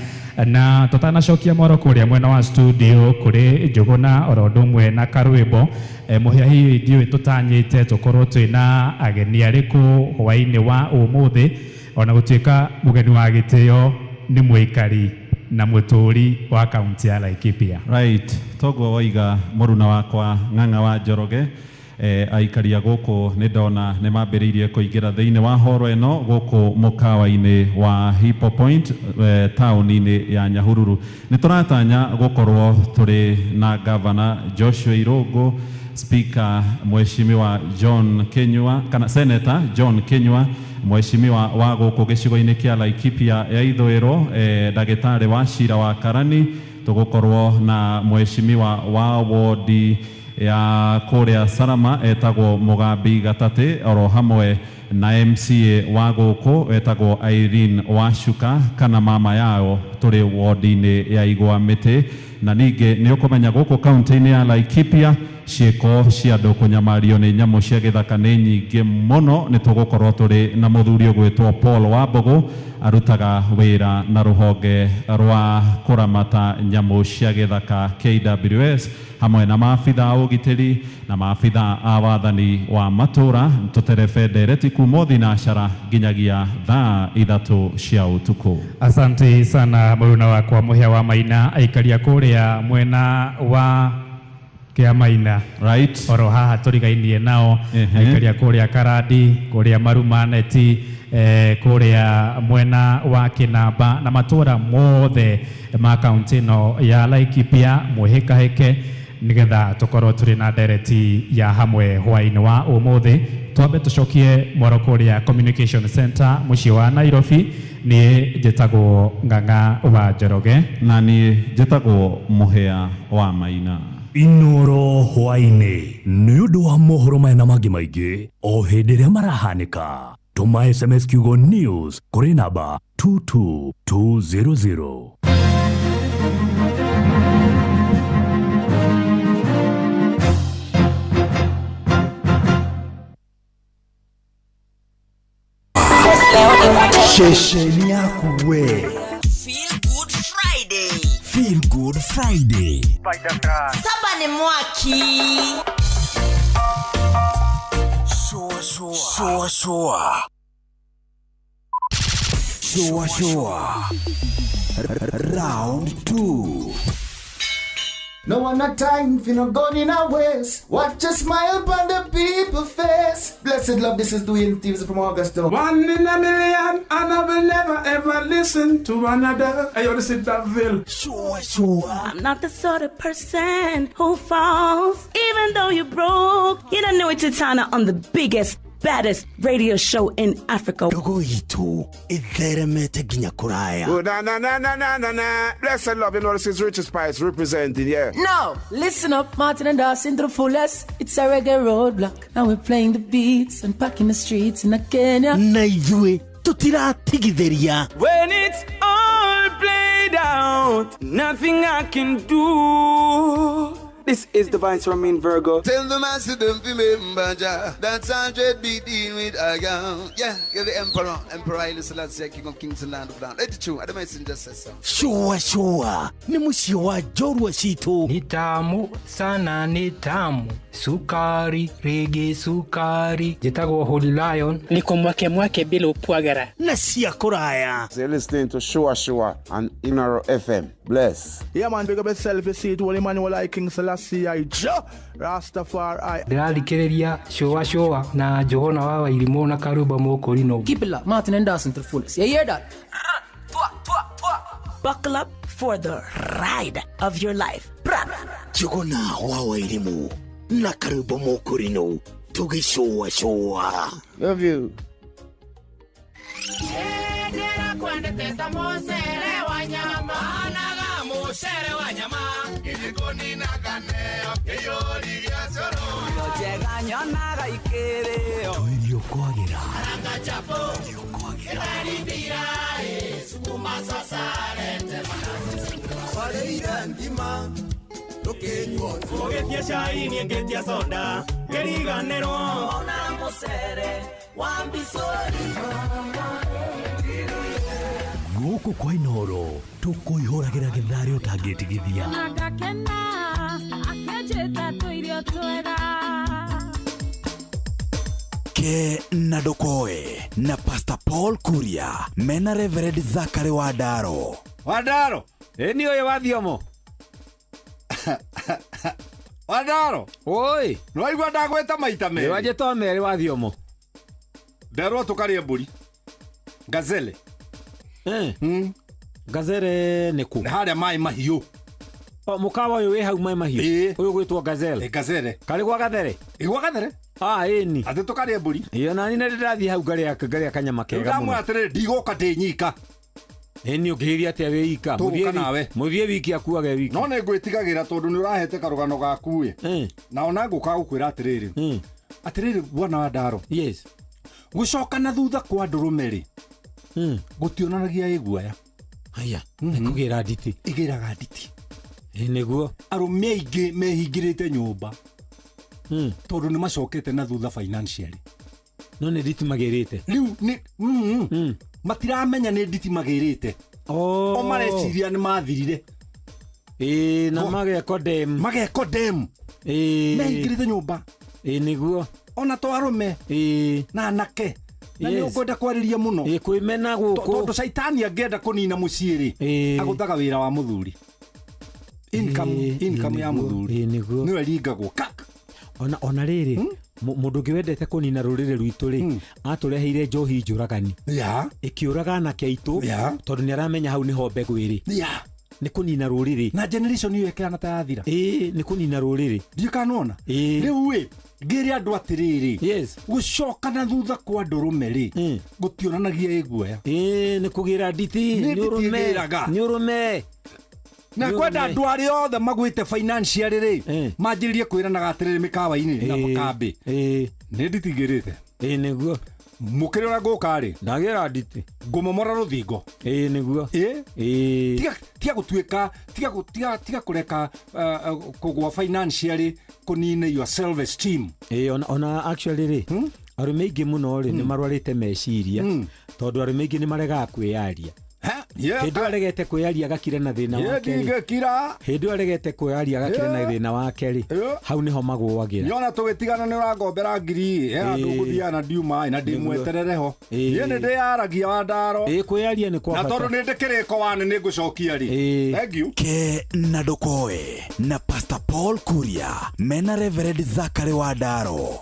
Na tũtanacokia mwaro kũrĩa mwena wa studio kũrĩ Njũgũna oro ũndũ ũmwe na Karwĩmbo, mũhĩa hihi ndiũĩ tũtanyĩte tũkorwo twĩna ageni arĩkũ hwaĩ-inĩ wa ũmũthĩ, ona gũtuĩka mũgeni wa gĩtĩo nĩ mũikari na mũtũũri wa kaunti ya Laikipia. Right, toguo waiga mũruna wakwa Ng'ang'a wa Njoroge. Aikaria gũkũ nĩ ndona nĩ mambĩrĩirie kũingĩra thĩinĩ wa horo ĩno gũkũ mũkawa-inĩ wa Hippo Point, taũni-inĩ ya Nyahururu. Nĩ tũratanya gũkorwo tũrĩ na Gavana Joshua Irũngũ, Speaker Mheshimiwa John Kinyua, kana Senator John Kinyua, Mheshimiwa wa gũkũ gĩcigo-inĩ kĩa Laikipia ya ithũĩro, ndagĩtarĩ wa Cira wa Karani, tũgũkorwo na Mheshimiwa wa wodi ya kũrĩa Salama etagwo Mugambi Gatatĩ, oro hamwe na MCA wa gũkũ etagwo Irene Wacuka kana mama yao tũrĩ wodi-inĩ ya Igwa Mĩtĩ. Na ningĩ nĩ ũkũmenya gũkũ kaunti-inĩ ya Laikipia ciĩko cia andũ kũnyamario nĩ nyamũ cia gĩthaka nĩ nyingĩ mũno. Nĩ tũgũkorwo tũrĩ na mũthuri ũgwĩtwo Paul Wambũgũ, arutaga wĩra na rũhonge rwa kũramata nyamũ cia gĩthaka KWS, hamwe na maabitha a ũgitĩri na maabitha a wathani wa matũra. Tũterebe ndereti kuma thinacara nginyagia thaa 3 cia ũtukũ. Asante sana mũruna wakwa Mũhĩa wa Maina, aikaria kũrĩa mwena wa Kĩamaina, right, oro haha tũrigainie nao, aikaria kũrĩa Karandi, kũrĩa Marumaneti, kũrĩa mwena wa Kĩnamba na matũra mothe ma kaunti ĩno ya Laikipia, mwĩhĩkahĩke nĩgetha tũkorwo tũrĩ na ndereti ya hamwe hwaĩ-inĩ wa ũmũthĩ. Twambe tũcokie mwaro kũrĩa Communication Center mũciĩ wa Nairobi. Niĩ njĩtagwo Ng'ang'a wa Njoroge. Na niĩ njĩtagwo Mũhĩa wa Maina. Inooro hwaĩ-inĩ nĩ ũndũ wa mohoro maya na mangĩ maingĩ o hĩndĩ ĩrĩa marahanĩka. Tũma SMS kiugo news kũrĩ namba 22200. Ceceni yaku we. Feel Good Friday. Feel Good Friday. Saba ni mwaki. Shua shua. Shua shua. Shua shua. Round 2. No one a time for no gun in a waste. Watch a smile upon the people face. Blessed love, this is Dwayne Stevens from Augusta. 1 in a million, and I will never ever listen to another. Hey, yo, this is Daville. Sure, sure. I'm not the sort of person who falls, even though you're broke. You don't know it's Titana on the biggest, baddest radio show in Africa. Dogo itu itheremete nginya kuraya. Oh, na na na na na na na. Blessed love, you know this is Richard Spice representing, yeah. No, listen up, Martin and Dawson to the fullest. It's a reggae roadblock. Now we're playing the beats and packing the streets in Kenya. Na ithuĩ tutiratigithĩria. When it's all played out, nothing I can do. This is Divine Ramin Virgo. Tell the master them remember Jah. That's 100 be dealing with I am. Yeah, you're the emperor. Emperor Haile Selassie, King of Kings and Land of Land. Let it true. The messenger says so. Shua shua ni muciĩ wa njorua citũ. Ni tamu sana, ni tamu sukari rege sukari. Njĩtagwo Holy Lion. Niko mwake mwake bila upwagara na cia kũraya. You're listening to Shua Shua on Inoro FM. Bless. Yeah man, big up yourself, you see it, Holy Emmanuel I King Selassie I Jah Rastafari. Ndĩrathikĩrĩria Shua Shua na Johana wa Wairimũ na Karuba Mũkũrinũ. Keep it locked, Martin and Dawson to the fullest. You hear that? Buckle up for the ride of your life. Njuguna wa Wairimu na Karuba Mũkũrinũ tũgĩcũa cũa. Love you. Tuirio kwagĩra Ũgĩtia cai niĩ ngĩtia soda ngĩriganĩrwo ona mũcere wa mbicũri. Gũkũ kwa Inoro tũkũihũragĩra gĩtharĩ ũtangĩtigithia. Agakena akĩnjĩta tũirio twega. Ke na Ndokoe na Pastor Paul Kuria mena Reverend Zachary Wadaro. Wadaro, ĩni ũyũ wa thiomo. Wadaro, oi, nĩwaigua ndagwĩta maita merĩ. Nĩwanjĩta merĩ wa thiomo. Nderwo tũkarĩe mbũri. Gazelle. Gazelle nĩ kũ? Nĩ harĩa maĩ mahiũ. O mũkawa ũyũ wĩ hau maĩ mahiũ. Ũyũ gwĩtwo Gazelle. Gazelle. Karĩ gwa Gathere? Ĩ gwa Gathere. Ah, ĩni. Atĩ tũkarĩe mbũri. Ĩ ona niĩ nĩ ndĩrathiĩ hau ngarĩa kanyama kega mũno. Ndamwĩra atĩrĩrĩ, ndigũka ndĩ nyika. Ĩni ũngĩhĩria atĩa wĩ ika? Tũgũka nawe. Mũthiĩ wiki akuage wiki. No nĩ ngwĩtigagĩra tondũ nĩ ũrahete karũgano gaku ĩ. Na ona ngũka gũkwĩra atĩrĩrĩ. Atĩrĩrĩ bwana wa Ndaro. Yes. Gũcoka na thutha kwa ndũrũme rĩ. Gũtionanagia ĩ guoya. Haya, nĩ kũgĩra nditi. Ĩgĩraga nditi. Ĩ nĩguo. Arũme aingĩ mehingĩrĩte nyũmba. Tondũ nĩ macokete na thutha financially. No nĩ nditi magĩrĩte. Rĩu nĩ matiramenya nĩ nditi magĩrĩte. O mareciria nĩ mathirire. Ĩ na mageko dem. Mageko dem. Ĩ mehingĩrĩte nyũmba. Ĩ nĩguo. Ona to arũme. Ĩ na anake. Na nĩ ũkwenda kwarĩria mũno. Ĩ kwĩmena gũkũ. Tondũ caitani angĩenda kũnina mũciĩ rĩ, agũthaga wĩra wa mũthuri. Income ya mũthuri. Nĩguo. Nĩwe ringagwo kak. Ona rĩrĩ mũndũ ũngĩ wendete kũnina rũrĩrĩ rwitũ rĩ, atũreheire njohi njũragani. Ĩkĩũraga anake aitũ tondũ nĩ aramenya hau nĩho mbegũ ĩrĩ. Nĩ kũnina rũrĩrĩ. Na generation ĩyo ĩkĩhana ta yathira. Ĩ nĩ kũnina rũrĩrĩ. Ndiũĩ kana nĩwona. Rĩu ĩ ngĩre andũ atĩrĩrĩ. Yes. Gũcoka na thutha kwa ndũrũme rĩ, gũtionanagia ĩ guoya. Ĩ nĩ kũgĩra nditi. Nĩ nditi ĩgĩraga. Nĩ ũrũme. Na kwenda andũ arĩa othe magwĩte financially rĩ, manjĩrĩrie kwĩranaga atĩrĩrĩ mĩkawa-inĩ na makambĩ. Nĩ nditigĩrĩte. Ĩ nĩguo. Mũkĩrĩ ũrĩa ngũka rĩ, ndagĩra nditi. Ngũmomora rũthingo. Ĩ nĩguo. Ĩ tiga gũtuĩka, tiga kũreka kũgũa financially kũnine your self esteem. Ĩ ona actually rĩ, arũme aingĩ mũno rĩ nĩ marwarĩte meciria tondũ arũme aingĩ nĩ maregaga kwĩyaria. Hĩndĩ ĩyo aregete kwĩyaria agakira na thĩna wake rĩ. Hĩndĩ ĩyo aregete kwĩyaria agakira na thĩna wake rĩ, hau nĩho magũagĩra. Nyona tũgĩtigana nĩ ũrangombera ngiri he handũ ngũthiaga na ndiuma na ndĩmweterere ho. Niĩ nĩ ndĩyaragia wa Ndaro. Ĩ kwĩyaria nĩ kwa bata. Na tondũ nĩ ndĩ kĩrĩko wane nĩ ngũcokia rĩ. Thank you. Ke na Ndokoe na Pastor Paul Kuria mena Reverend Zachary wa Ndaro.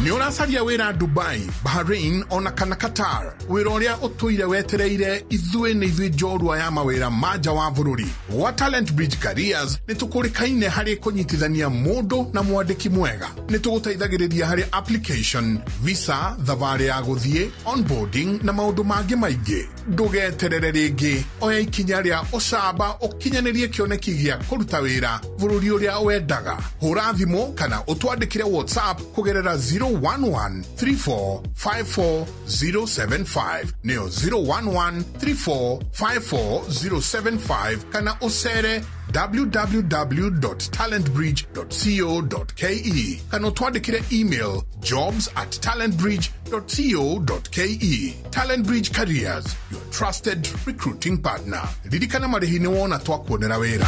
Nĩ ũracaria wĩra Dubai, Bahrain ona kana Qatar. Wĩra ũrĩa ũtũire wetereire ithuĩ nĩ ithuĩ njorua ya mawĩra ma nja wa bũrũri. Gwa Talent Bridge Careers nĩ tũkũrĩkaine harĩ kũnyitithania mũndũ na mwandĩki mwega. Nĩ tũgũteithagĩrĩria harĩ application, visa, thabarĩ ya gũthiĩ, onboarding na maũndũ mangĩ maingĩ. Ndũgeterere rĩngĩ, oya ikinya rĩa ũcamba ũkinyanĩrie kĩoneki gĩa kũruta wĩra bũrũri ũrĩa wendaga. Hũra thimũ kana ũtwandĩkĩre WhatsApp kũgerera 011 34 54 075 nĩyo 011 34 54 075 kana ũcere www.talentbridge.co.ke kana ũtwandĩkĩre email jobs@talentbridge.co.ke. Talent Bridge Careers, your trusted recruiting partner. Ririkana marĩhi nĩ wona twakuonera wĩra.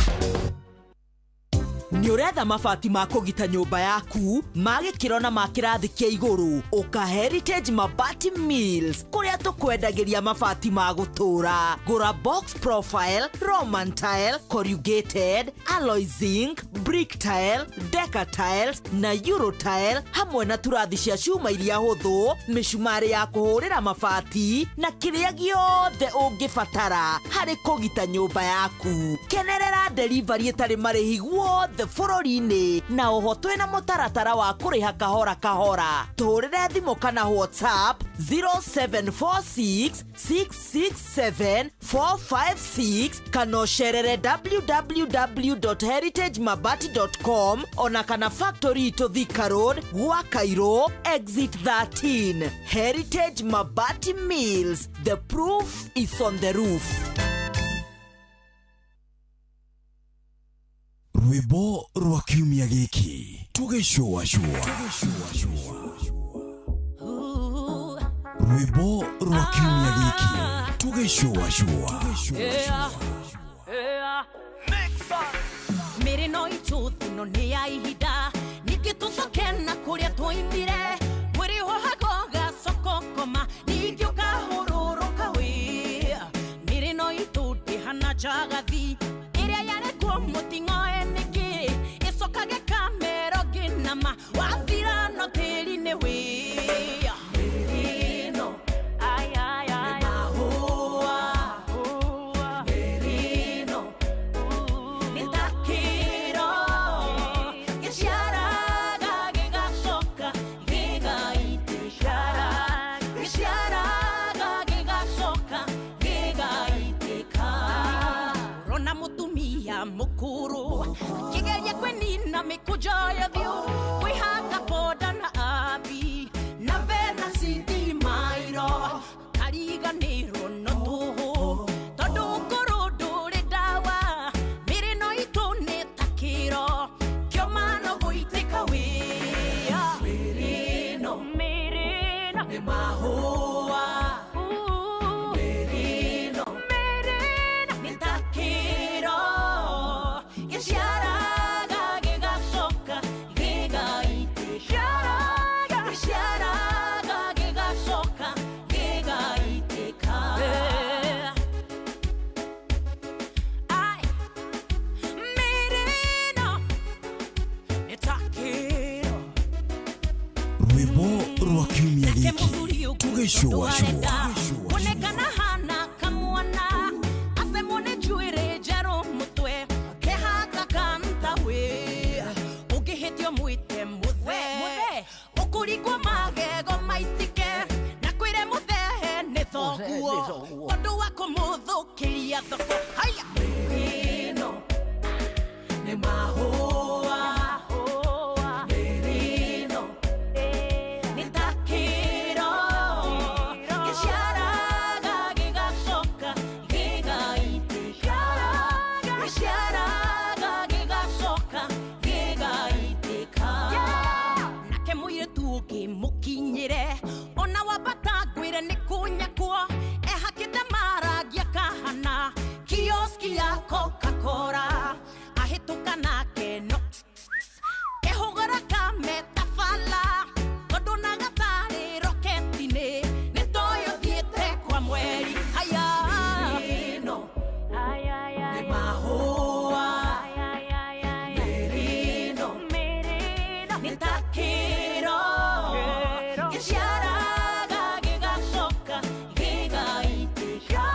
Nĩ ũretha mabati ma kũgita nyũmba yaku ma gĩkĩro na ma kĩrathi kĩa igũrũ? Ũka Heritage Mabati Mills, kũrĩa tũkwendagĩria mabati ma gũtũũra. Gũra box profile, Roman tile, corrugated, alloy zinc, brick tile, deca tiles na euro tile, hamwe na turathi cia cuma iria hũthũ, mĩcumarĩ ya kũhũrĩra mabati na kĩrĩa gĩothe ũngĩbatara harĩ kũgita nyũmba yaku. Kenerera delivery ĩtarĩ marĩhi guothe bũrũri-inĩ, na oho twĩna mũtaratara wa kũrĩha kahora kahora. Tũhũrĩre thimũ kana WhatsApp 0746 667 456 kana ũcerere www.heritagemabati.com, ona kana factory itũ Thika Road, gwa Cairo exit 13. Heritage Mabati Mills, the proof is on the roof. Rwĩmbo rwa kiumia gĩkĩ tũgĩcũacũa. Rwĩmbo rwa kiumia gĩkĩ tũgĩcũacũa. Mĩrĩ no itũthi no nĩ ya ihinda, ningĩ tũcoke na kũrĩa twoimire. Mwĩrĩ ũhago gacokokoma, ningĩ ũkahũrũrũka wĩ. Mĩrĩ no itũ ndĩhana njagathi ĩrĩa yarekwo mũting'oe nĩkĩ, ĩcokage kamero ngĩnama wathira no tĩri-inĩ wĩ. Mĩrĩ ĩno nĩ mahũa, mĩrĩ ĩno nĩ ta kĩro gĩciaraga gĩgacoka gĩgaitĩka, gĩciaraga gĩgacoka gĩgaitĩka. Rona mũtumia mũkũrũ akĩgeria kwĩnina mĩkũnjo ya ũthiũ, kwĩhaka boda na abi na vena citimairo, kariganĩrwo no tũhũ tondũ ũkũrũ ndũrĩ ndawa. Mĩrĩ no itũ nĩ ta kĩro kĩoma no gũitĩka wĩa. Mĩrĩ ĩno nĩ mahũa, mĩrĩ ĩno nĩ ta kĩro gĩciaraga gĩgacoka gĩgaitĩka, gĩciaraga gĩgacoka gĩgaitĩka. Ai, mĩrĩ ĩno nĩ ta kĩro. Rwĩmbo rwa kiumia gĩkĩ tũgĩcũacũa. Onekana hana kamwana acemwo nĩ njuĩrĩ njerũ mũtwe, kehaka kantawe ũngĩhĩtio mwĩte mũthe, ũkũringwo magego maitĩke na kwĩre mũthehe nĩ thoguo tondũ wa kũmũthũkĩria thoko. Haya. Mĩrĩ ĩno nĩ mahũa, mĩrĩ ĩno nĩ ta kĩro gĩciaraga gĩgacoka gĩgaitĩka, gĩciaraga gĩgacoka gĩgaitĩka. Nake mũirĩtu ũngĩ mũkinyĩre ona wambata ngwĩre nĩ kũnyakwo, ehakĩte marangi akahana kioski ya Coca-Cola, ahĩtũka nake no kehũgũra kametabala tondũ na gatarĩ roketi-inĩ nĩ toyũ thiĩte kwa mweri. Haya. Mĩrĩ ĩno nĩ mahũa, mĩrĩ ĩno nĩ ta kĩro gĩciaraga gĩgacoka gĩgaitĩka,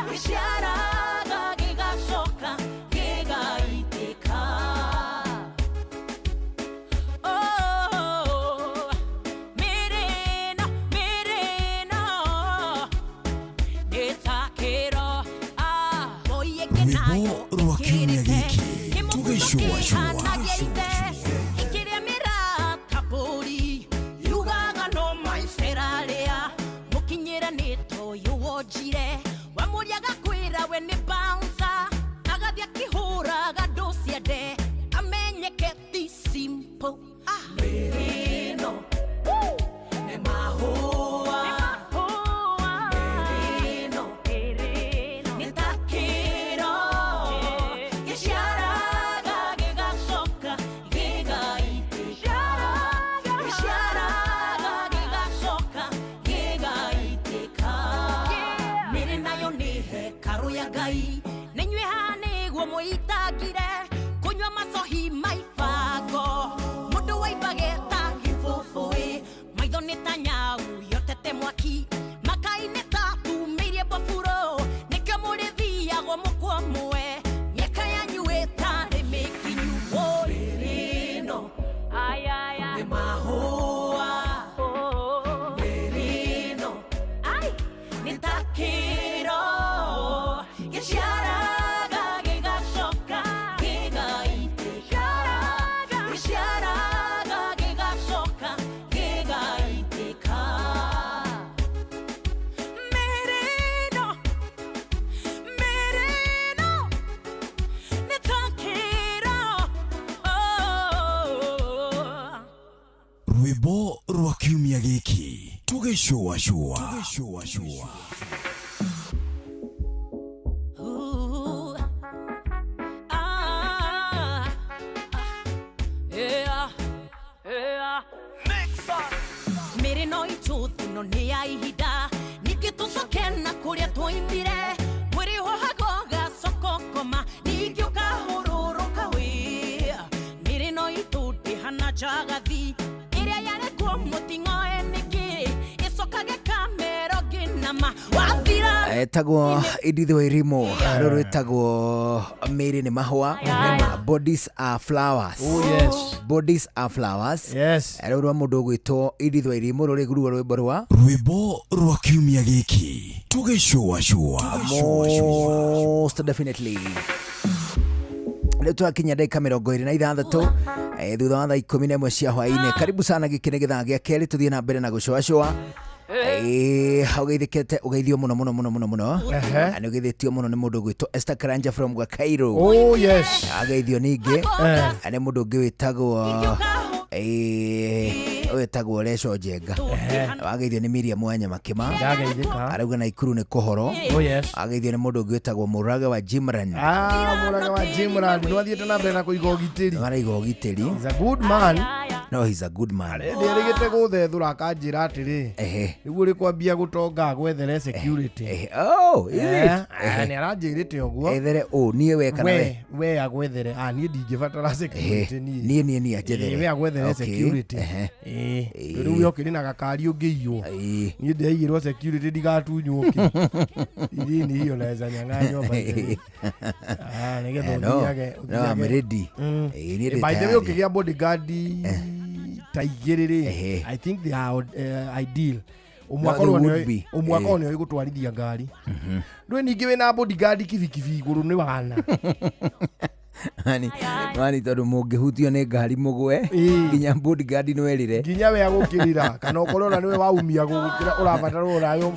gĩciaraga gĩgacoka gĩgaitĩka. Oh, mĩrĩ ĩno, mĩrĩ ĩno nĩ ta kĩro. Ah, Rwĩmbo rwa kiumia gĩkĩ tũgĩcũacũa. Ĩkĩrĩa mĩrata mbũri yugaga no maiceraria, mũkinyĩre nĩ toyũ wonjire wamũria agakwĩra we nĩ bouncer, agathiĩ akĩhũra Rwĩmbo rwa kiumia gĩkĩ tũgĩcũacũa. Ooh. Ah. Yeah. Yeah. Mĩrĩ no itũthi no nĩ ya ihinda ningĩ tũcoke na kũrĩa twoimire mwĩrĩ wohago gacoka ũkoma ningĩ ũkahũrũrũka wĩ mĩrĩ no itũ ndĩhana njagathi ĩrĩa yarekwo mũting'oe nĩkĩ ĩcokage kamero ngĩnama wathira Etagwo Edith Wairimu, rũrũ rwĩtagwo mĩĩrĩ nĩ mahũa, bodies are flowers. Oh, yes. Bodies are flowers. Yes. Rũrũ rwa mũndũ ũgwĩtwo Edith Wairimu rũrĩ guruo rwĩmbo rwa Rwĩmbo rwa kiumia gĩkĩ tũgĩcũacũa. Most definitely. Rĩu twakinya ndagĩka 26 thutha wa thaa 11 cia hwaĩ-inĩ. Karibu sana, gĩkĩ nĩ gĩthaa gĩa kerĩ, tũthiĩ na mbere na gũcũacũa. Ũgeithĩkĩte, ũgeithio mũno mũno mũno mũno mũno. Na nĩ ũgeithĩtio mũno nĩ mũndũ ũgwĩtwo Esther Karanja from Gakairo. Oh, yes. Ageithio ningĩ na nĩ mũndũ ũngĩ wĩtagwo wĩtagwo Reco Njenga. Wageithio nĩ Miriam wa Nyamakĩma. Ndageithĩka. Arauga Naikuru nĩ kũhoro. Oh, yes. Ageithio nĩ mũndũ ũngĩ wĩtagwo Mũrage wa Jimran. Ah, Mũrage wa Jimran nĩ wathiĩte na mbere na kũiga ũgitĩri. Araiga ũgitĩri. He's a good man. No, he's a good man. Ndĩrĩgĩte gũthethũra akanjĩra atĩrĩ, nĩguo ũrĩ kwambia gũtonga agwethere security. Oh, is it? Nĩ aranjĩrĩte ũguo. Ethere ũ niĩ we kana we? We agwethere. Ah, niĩ ndingĩbatara security niĩ. Niĩ anjethere. We agwethere Okay. security. Rĩu we ũkĩrĩ na gakari ũngĩiywo. Niĩ ndĩraigĩrwo security ndigatunywo kĩ. Ini hiyo naweza nyang'anywa by the way. Ah, nĩgetha No, ũthiage. no, I'm ready. Niĩ ndĩ By the way, tayari. ũkĩgĩa bodyguard ta igĩrĩ rĩ, I think they are ideal. Ũmwe No, akorwo they nĩoĩ- would be. ũmwe akorwo nĩoĩ gũtwarithia ngari. Ndũĩ ningĩ wĩna bodyguard kibikibi igũrũ nĩ wana. Mani, mani tondũ mũngĩhutio nĩ ngari mũgwe nginya bodyguard no erĩre. Nginya we agũkĩrĩra kana ũkorwo ona nĩwe waumia gũgũkĩra ũrabatara ũrawe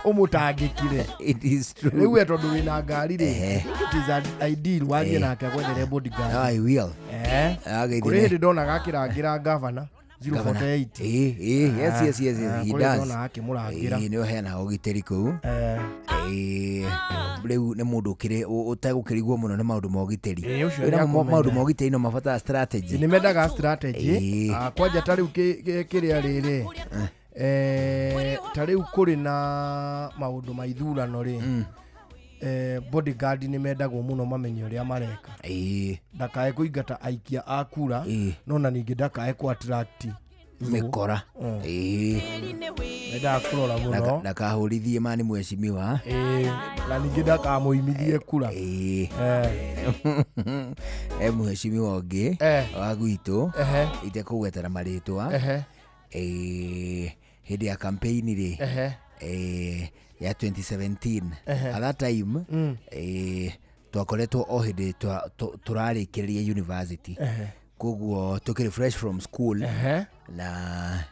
ũmũtangĩkire. It is true. Rĩu we tondũ wĩna ngari rĩ, I think it is an ideal warie nake agwethere bodyguard. No, I will. Ageithio Kũrĩ nĩ- hĩndĩ ndonaga akĩrangĩra gavana 048. Yes, yes, yes, yes, he Kũrĩ does. ndonaga akĩmũrangĩra. Nĩ ũheanaga ũgitĩri kũu. Rĩu nĩ mũndũ ũkĩrĩ ũtegũkĩrigwo mũno nĩ maũndũ ma ũgitĩri. Ũcio Rĩu namo nĩakũmenya. maũndũ ma ũgitĩri no mabatara strategy. Nĩ mendaga strategy. Ah, kwanja ta rĩu kĩrĩa rĩrĩ, ta rĩu kũrĩ na maũndũ ma ithurano rĩ, bodyguard nĩ mendagwo mũno mamenye ũrĩa mareka. Ndakae kũingata aikia a kura, no na ningĩ ndakae kũ attract mĩkora. Mendaga kũrora mũno. Ndakahũrithie mani mheshimiwa. Na ningĩ ndakamũimithie kura. E mheshimiwa ũngĩ wa gwitũ itekũgwetera marĩtwa, hĩndĩ ya campaign rĩ, ya 2017, at that time twakoretwo o hĩndĩ tũrarĩkĩrĩria university, koguo tũkĩrĩ fresh from school na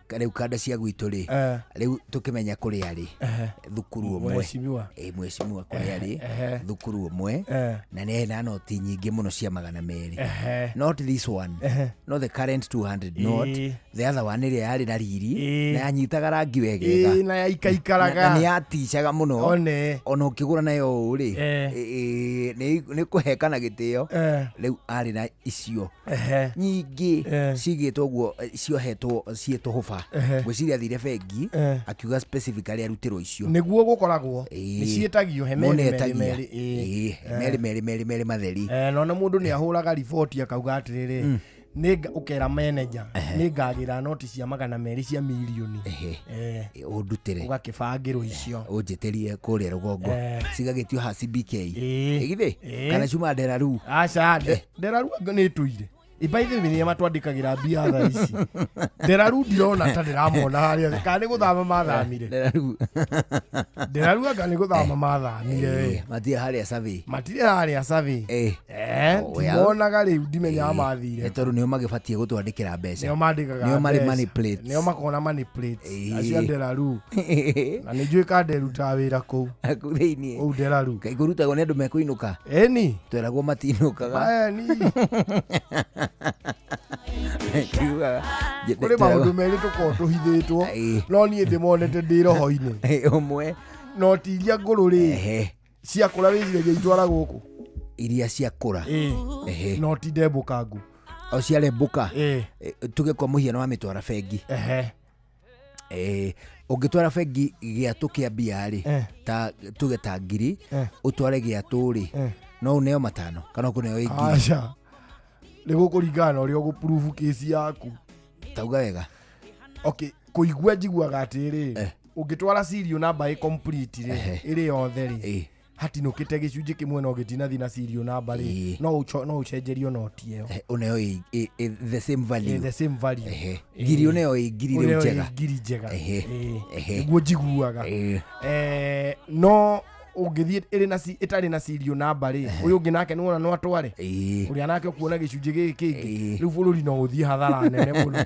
rĩu kanda cia gwitũ rĩ, rĩu tũkĩmenya kũrĩa rĩ thukuru ũmwe. Mheshimiwa. Mheshimiwa kũrĩa rĩ thukuru ũmwe, na nĩ na noti nyingĩ mũno cia 200. Not this one, not the current 200 note, the other one ĩrĩa yarĩ na riri na yanyitaga rangi wegega. Na yaikaikaraga. Na nĩ yaticaga mũno. One. Ona ũkĩgũra nayo ũũ rĩ, nĩ kũheka na gĩtĩo. Rĩu arĩ na icio nyingĩ cigĩtwo ũguo, ciohetwo ciĩtwo hũba. Ngwĩciria athire bengi akiuga specifically arutĩrwo icio. Nĩguo gũkoragwo nĩ ciĩtagio he Mũndũ merĩ merĩ etagia. merĩ, Merĩ merĩ merĩ merĩ matheri. Na ona mũndũ nĩ ahũraga riboti akauga atĩrĩrĩ, ũkera manager nĩ ngagĩra noti cia 200 cia mirioni. Ũndutĩre. Ũgakĩbangĩrwo icio. Ũnjĩtĩrie kũrĩa rũgongo. Cigagĩtio ha CBK. Ĩgithĩ? Kana cuma Nderaru. Aca, Nderaru anga nĩ ĩtũire. By the way, nĩ matwandĩkagĩra mbia thaa ici. Nderaru ndirona ta ndĩramona harĩa, kana nĩ gũthama mathamire. Nderaru. Nderaru anga nĩ gũthama mathamire. Matirĩ harĩa survey. Matirĩ harĩa survey. Well. Ndimonaga rĩu, ndimenyaga mathire. Nĩ tondũ nĩo magĩbatiĩ gũtwandĩkĩra mbeca. Nĩo mandĩkaga Nĩo marĩ mbeca. money plates. Nĩo makoragwo na money plates. Acio a Nderaru. Na nĩ njũĩ ka nderutaga wĩra kũu. Kũu thĩiniĩ. Kũu Nderaru. Kaĩ kũrutagwo nĩ andũ mekũinũka? Ĩni. Tweragwo matinũkaga. Ĩni. Kũrĩ maũndũ merĩ tũkoragwo tũhithĩtwo no niĩ ndĩmonete ndĩ roho-inĩ. Ũmwe noti iria ngũrũ rĩ ciakũra wĩciragia itwara gũkũ iria ciakũra. Ehe. Noti ndembũkangu. O ciarembũka. Tuge kwa mũhiano wa mĩtwara bengi. Ũngĩtwara bengi gĩatũ kĩa mbia rĩ, ta tuge ta ngiri, ũtware gĩatũ rĩ, no ũneo 5 kana ũkũneo ĩ ngiri. Aca. Nĩ gũkũringana na ũrĩa ũgũ-prove case yaku. Tauga wega. Okay, kũigua njiguaga atĩrĩ, ũngĩtwara serial number ĩ complete rĩ, ĩrĩ yothe rĩ, hatinũkĩte gĩcunjĩ kĩmwe no gĩtinathiĩ na serial number rĩ, no ũcenjerio noti ĩyo. Ũneo the same value. The same value. Ngiri ũneo ĩ ngiri rĩu njega. Ngiri njega. Nĩguo njiguaga. No ũngĩthiĩ ĩrĩ na ĩtarĩ na serial number rĩ, ũyũ ũngĩ nake nĩwona no atware. Ũrĩa nake ũkuona gĩcunjĩ gĩkĩ kĩngĩ. Rĩu bũrũri no ũthiĩ hathara nene mũno.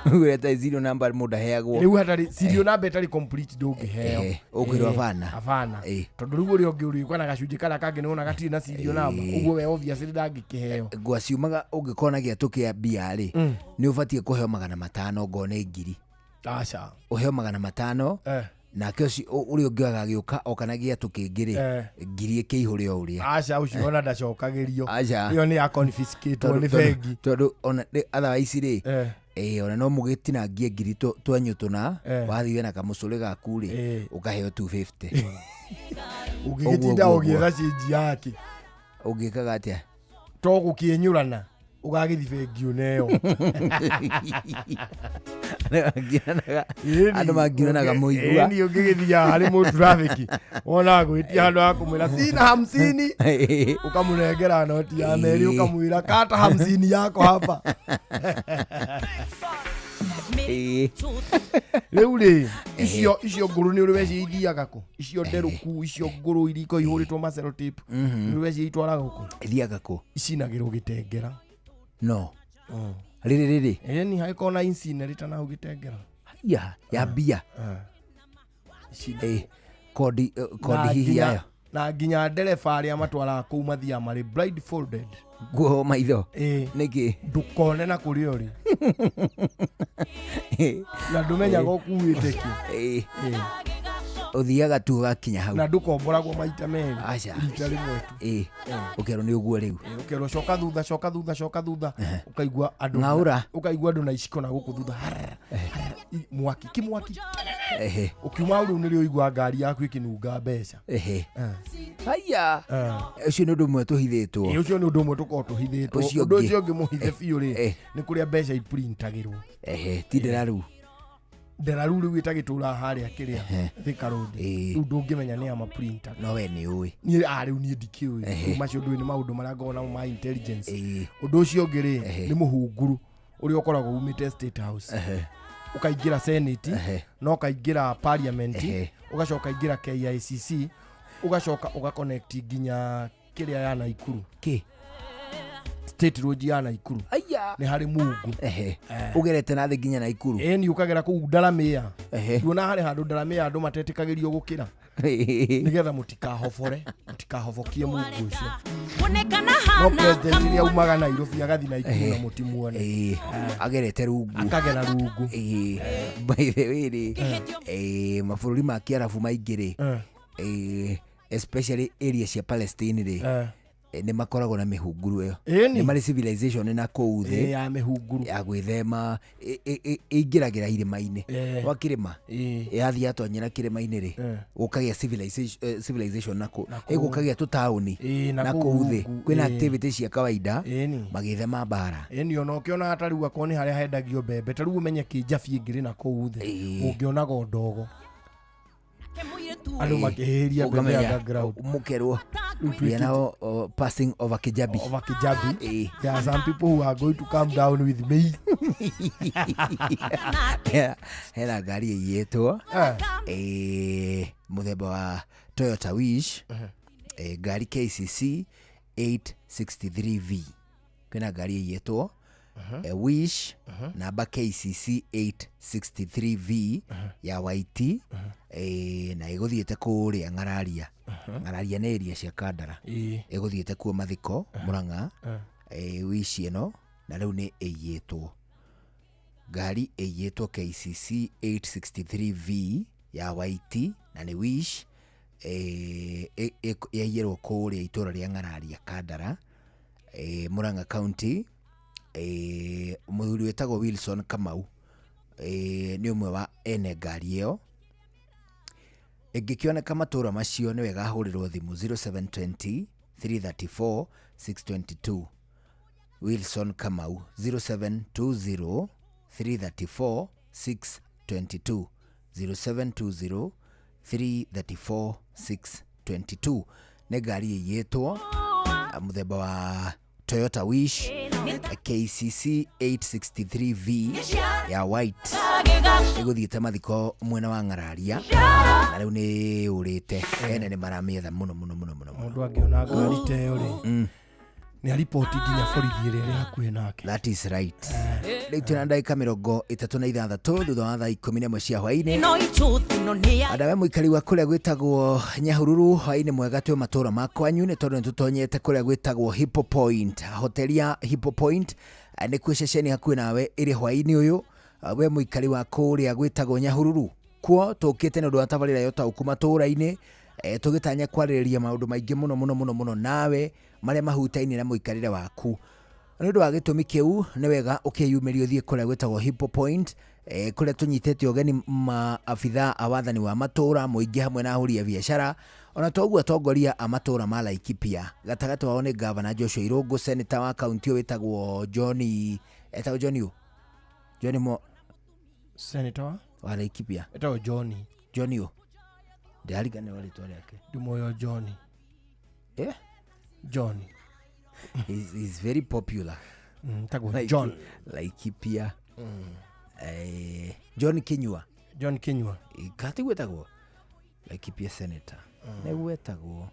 Rĩu ĩtarĩ serial number mũndũ aheagwo. Rĩu hatarĩ serial number ĩtarĩ complete ndũngĩheo. Ũkwĩrwo abana. Abana. Tondũ rĩu ũrĩa ũngĩ ũrĩũka na gacunjĩ karĩa kangĩ nĩwona gatirĩ na serial number. Ũguo we obviously ndangĩkĩheo. Ngwaciumaga ũngĩkorwo na gĩatũ kĩa mbia rĩ, nĩ ũbatiĩ kũheo 500 ngone 1000. Aca. Ũheo 500. Nake ũcio ũrĩa ũngĩ agagĩũka oka na gĩatũ kĩngĩ rĩ, ngiri ĩkĩihũre o ũrĩa. Aca, ũcio ona ndacokagĩrio. Ĩyo nĩ ya confiscate nĩ bengi. Tondũ ona otherwise rĩ, ona no mũgĩtinangie ngiri twanyu tũna, wathiĩ wĩna kamũcũrĩ gaku rĩ, ũkaheo 250. Ũngĩgĩtinda ũgĩetha cĩnji yake. Ũngĩkaga atĩa? To gũkĩenyũrana. Ũgagĩthiĩ bengi ũneo. Andũ mangiuranaga mũigua. Ĩni ũngĩgĩthiaga harĩ mũtrafiki wonaga gwĩtia handũ ha kũmwĩra sina 50, ũkamũnengera noti ya merĩ ũkamwĩra kata 50 yako hapa. Rĩu rĩ, icio ngũrũ nĩ ũrĩ weciria ithiaga kũ? Icio nderũku, icio ngũrũ iria ikoragwo ihũrĩtwo macero tape, nĩ ũrĩ weciria itwaraga kũ? Ithiaga kũ? Icinagĩrwo Gĩtengera. No. Rĩrĩ rĩrĩ. Ĩni hagĩkorwo na incinerator na hau Gĩtengera. Ya, ya mbia. Kodi hihi yayo. Na nginya ndereba arĩa matwaraga kũu mathiaga marĩ blindfolded. Guo maitho. Nĩkĩ? Ndũkone na kũrĩa ũrĩ. Na ndũmenyaga ũkuĩte kĩ. Ũthiaga tu ũgakinya hau. Na ndũkomboragwo maita merĩ. Aca. Rita rĩmwe tu. Ũkerwo nĩ ũguo rĩu. Ũkerwo coka thutha, coka thutha, coka thutha. Ũkaigua andũ. Ng'aũra. Ũkaigua andũ na iciko na gũkũ thutha. Mwaki, kĩmwaki. Ũkiuma hau rĩu nĩrĩo ũiguaga ngari yaku ĩkĩnunga mbeca. Haya. Ũcio nĩ ũndũ ũmwe tũhithĩtwo. Ũcio nĩ ũndũ ũmwe tũkoragwo tũhithĩtwo. Ũndũ ũcio ũngĩ mũhithe biũ rĩ, nĩ kũrĩa mbeca iprintagĩrwo. Ti nderaru. Nderaru rĩu ĩtagĩtũra harĩa kĩrĩa Thika Road. Rĩu ndũngĩmenya nĩ ama printer. No we nĩ ũĩ. Niĩ rĩu niĩ ndikĩũĩ. Rĩu macio ndũĩ nĩ maũndũ marĩa ngoragwo namo ma intelligence. Ũndũ ũcio ũngĩ rĩ, nĩ mũhunguru ũrĩa ũkoragwo umĩte State House. Ũkaingĩra Senate, na ũkaingĩra Parliament, ũgacoka ũkaingĩra KICC, ũgacoka ũgaconnect nginya kĩrĩa ya Naikuru. Kĩ? State Road ya Naikuru. Nĩ harĩ mungu. Ũgerete na thĩ nginya Naikuru. Ĩni ũkagera kũu Ndaramĩa. Nduona harĩ handũ Ndaramĩa andũ matetĩkagĩrio gũkĩra. Nĩgetha mũtikahobore, mũtikahobokie mungu ũcio. No president nĩ aumaga Nairobi agathiĩ Naikuru na mũtimuone. Agerete rungu. Akagera rungu. By the way rĩ, mabũrũri ma Kĩarabu maingĩ rĩ, especially area cia Palestine rĩ, nĩ makoragwo na mĩhunguru ĩyo. Nĩ marĩ civilization na kũu thĩ ya mĩhunguru ya gwĩthema ĩingĩragĩra irĩma-inĩ. Wa kĩrĩma yathiĩ yatonyera kĩrĩma-inĩ rĩ, gũkagĩa civilization na kũu, gũkagĩa tũtaũni na kũu thĩ. Kwĩna activity cia kawaida magĩthema mbara. Ĩni ona ũkĩonaga ta rĩu akorwo nĩ harĩa hendagio mbembe, ta rĩu ũmenye kĩnjabi ĩngĩrĩ na kũu thĩ, ũngĩonaga ndogo. Andũ makĩhĩhĩria mbembe underground. Mũkerwo. We are now passing over Kijabi. Over Kijabi. There are some people who are going to come down with me. Hena ngari ĩiyĩtwo mũthemba wa Toyota Wish, ngari KCC 863V. Kwĩna ngari ĩiyĩtwo Wish namba KCC 863V ya YT, na ĩgũthiĩte kũrĩa Ng'araria. Ng'araria nĩ area cia Kandara. Ĩgũthiĩte kuo mathiko Murang'a. Wish ĩno Na rĩu nĩ ĩiyĩtwo. Ngari ĩiyĩtwo KCC 863V ya white na nĩ Wish, yaiyĩrwo kũrĩa itũra rĩa Ng'araria Kandara, Murang'a County. Mũthuri wĩtagwo Wilson Kamau nĩ ũmwe wa ene ngari ĩyo. Ĩngĩkĩoneka matũra macio nĩ wega ahũrĩrwo thimũ 0720 334 622. Wilson Kamau, 0720 334 622, 0720 334 622. Nĩ ngari ĩiyĩtwo, mũthemba wa Toyota Wish, KCC 863V ya white, ĩgũthiĩte mathiko mwena wa Ng'araria na rĩu nĩ yũrĩte. Ene nĩ maramĩetha mũno mũno mũno mũno mũno. Mũndũ angĩona ngari ta ĩyo rĩ, nĩ ariboti nginya borithi ĩrĩa ĩrĩ hakuhĩ nake. That is right. Rĩu twĩna ndagĩka 36 thutha wa thaa 11 cia hwaĩ-inĩ. No itũthino nĩ ya Adawe mũikari wa kũrĩa gwĩtagwo Nyahururu, hwaĩ-inĩ mwega. Twĩ matũra ma kwanyu nĩ tondũ nĩ tũtonyete kũrĩa gwĩtagwo Hippo Point, hoteli ya Hippo Point, nĩkuo ceceni hakuhĩ nawe ĩrĩ hwaĩ-inĩ ũyũ. We mũikari wa kũrĩa gwĩtagwo Nyahururu, kuo tũkĩte nĩ ũndũ wa tabarĩra ya ũtaũku matũra-inĩ, tũgĩtanya kwarĩrĩria maũndũ maingĩ mũno mũno mũno mũno nawe marĩa mahutaine na mũikarĩre waku. Nĩ ũndũ wa gĩtũmi kĩu nĩ wega ũkĩyumĩria ũthiĩ kũrĩa gwĩtagwo Hippo Point, kũrĩa tũnyitĩte ũgeni maabithaa a wathani wa matũra mũingĩ hamwe na ahũri a biacara, ona toguo atongoria a matũra ma Laikipia. Gatagatĩ wao nĩ gavana Joshua Irũngũ, senator wa kaunti ũyũ wĩtagwo John, etagwo John ũ? John Mo. Senator wa Laikipia etagwo John. John ũ? Ndĩrariganĩrwo rĩtwa rĩake. Ndĩmuoyo John. Eh? John. He's very popular. Etagwo John. Laikipia. John Kinyua. John Kinyua. Kati gwĩtagwo Laikipia senator. Nĩguo etagwo.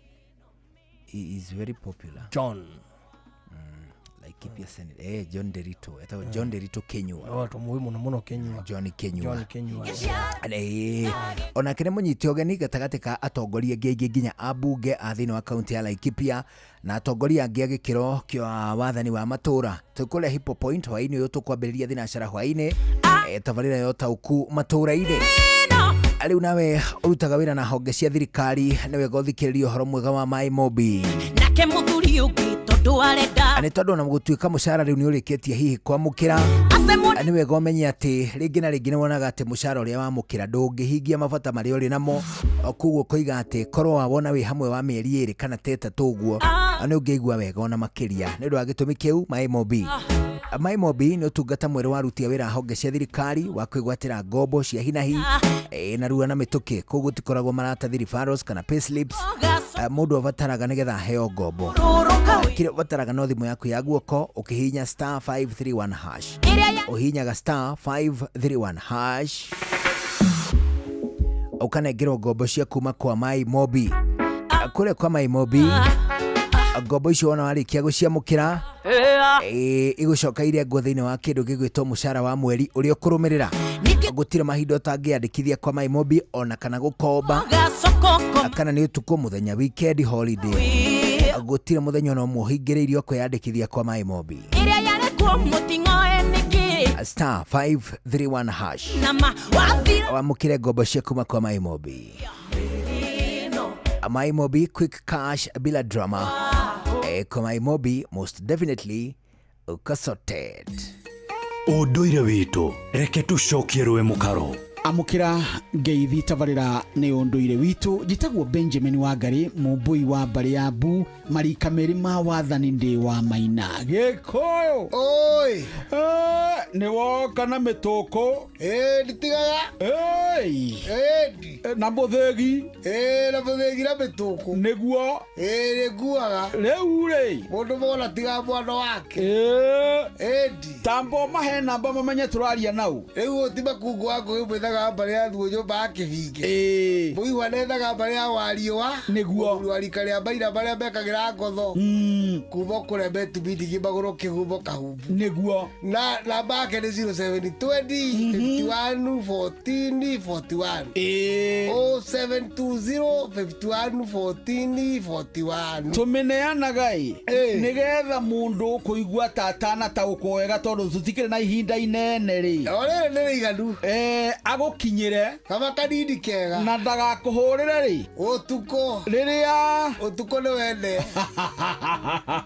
He is very popular. John. Laikipia senator. John Derito. Etagwo John Derito Kinyua. Oh, tũmũĩ mũno mũno Kinyua. John Kinyua. John Kinyua. Onake nĩ mũnyite ũgeni gatagatĩ ka atongoria angĩ aingĩ nginya ambunge a thĩinĩ wa kaunti ya Laikipia na atongoria angĩ a gĩkĩro kĩa wathani wa matũra. Twĩ kũrĩa Hippo Point hwaĩ-inĩ ũyũ, tũkwambĩrĩria thinacara hwaĩ-inĩ, tabarĩra ya ũtaũku matũra-inĩ. Rĩu nawe ũrutaga wĩra na honge cia thirikari, nĩ wega ũthikĩrĩrie ũhoro mwega wa Maĩ Mobi. Nake mũthuri ũngĩ tondũ arenda. Nĩ tondũ ona gũtuĩka mũcara rĩu nĩ ũrĩkĩtie hihi kwamũkĩra, nĩ wega ũmenye atĩ rĩngĩ na rĩngĩ nĩ wonaga atĩ mũcara ũrĩa wamũkĩra ndũngĩhingia mabata marĩa ũrĩ namo. Koguo ũkoiga atĩ korwo wawona wĩ hamwe wa mĩeri 2 kana ta 3 ũguo, nĩ ũngĩigua wega ona makĩria. Nĩ ũndũ wa gĩtũmi kĩu, Maĩ Mobi. Maĩ Mobi nĩ ũtungata mwerũ wa aruti a wĩra a honge cia thirikari wa kwĩgwatĩra ngombo cia hinahi, narua na mĩtũkĩ. Koguo gũtikoragwo maratathi, referrals kana payslips mũndũ abataraga nĩgetha aheo ngombo. Kĩrĩa ũbataraga no thimũ yaku ya guoko, ũkĩhihinya star 531 hash. Ũhihinyaga star 531 hash, ũkanengerwo ngombo cia kuma kwa Maĩ Mobi. Kũrĩa kwa Maĩ Mobi, ngombo icio wona warĩkia gũciamũkĩra, igũcoka irengwo thĩinĩ wa kĩndũ gĩgwĩtwo mũcara wa mweri ũrĩa ũkũrũmĩrĩra. Gũtirĩ mahinda ũtangĩandĩkithia kwa Maĩ Mobi ona kana gũkomba, kana nĩ ũtukũ, mũthenya, weekend, holiday, gũtirĩ mũthenya ona ũmwe ũhingĩrĩirio kwĩyandĩkithia kwa Maĩ Mobi. Ĩrĩa yarekwo mũting'oe nĩkĩ? Star 531 hash. Nama wathira. Wamũkĩre ngombo cia kuma kwa Maĩ Mobi. Maĩ Mobi, quick cash bila drama. Kwa Maĩ Mobi, most definitely uko sorted. Ũndũire witũ, reke tũcokie rũĩ mũkaro. Amũkĩra ngeithi tabarĩra nĩ ũndũire witũ. Njĩtagwo Benjamin Wangari, mũmbũi wa mbarĩ ya Mbu, marika merĩ ma wathani ndĩ wa Maina Gĩkũyũ. Oi. Nĩ woka na mĩtũkũ. Nditigaga. Na mũthĩgi. Na mũthĩgi na mĩtũkũ. Nĩguo. Nĩnguaga. Rĩu rĩ. Mũndũ mona tiga mwana wake. Tambo mahe namba mamenye tũraria nau. Rĩu ũyũ ti makungu wa ngũgĩ mwĩthaga mbarĩ ya Thuo nyũmba ya kĩbinge. Mũigua nethaga mbarĩ ya Wariũa. Nĩguo. Mũthuri wa rika rĩa Maina marĩa mekagĩra ngotho. Kuma kũrĩa metumindigi magũrũ kĩhumo kahumbu. Nĩguo. Na namba yake nĩ 0720 51 14 41. 0720 51 14 41. Tũmĩneanaga ĩ nĩgetha mũndũ kũigua ta atanataũkwo wega tondũ tũtikĩrĩ na ihinda inene rĩ. O rĩrĩ nĩ rĩiganu. Agũkinyĩre kaba kanini kega na ndagakũhũrĩre rĩ ũtukũ rĩrĩa ũtukũ nĩ wene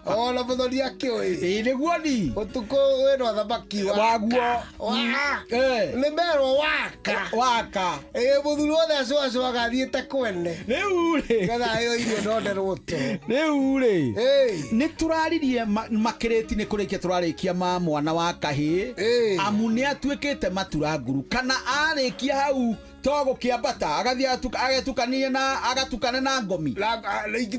ona mũthoni akĩũĩ. Ĩ nĩguo ni ũtukũ wĩna thamaki waguo nĩ merwo waka waka. Ĩ mũthuri wothe acũacũaga athiĩte kwene rĩu rĩ getha ĩyo irio ndonderwo toro. Rĩu rĩ nĩ tũraririe makĩrĩti nĩ kũrĩkia tũrarĩkia ma mwana wa kahĩĩ amu nĩ atuĩkĩte matura nguru kana arĩkia hau to gũkĩambata agathiĩ agetukanie na agatukane na ngomi.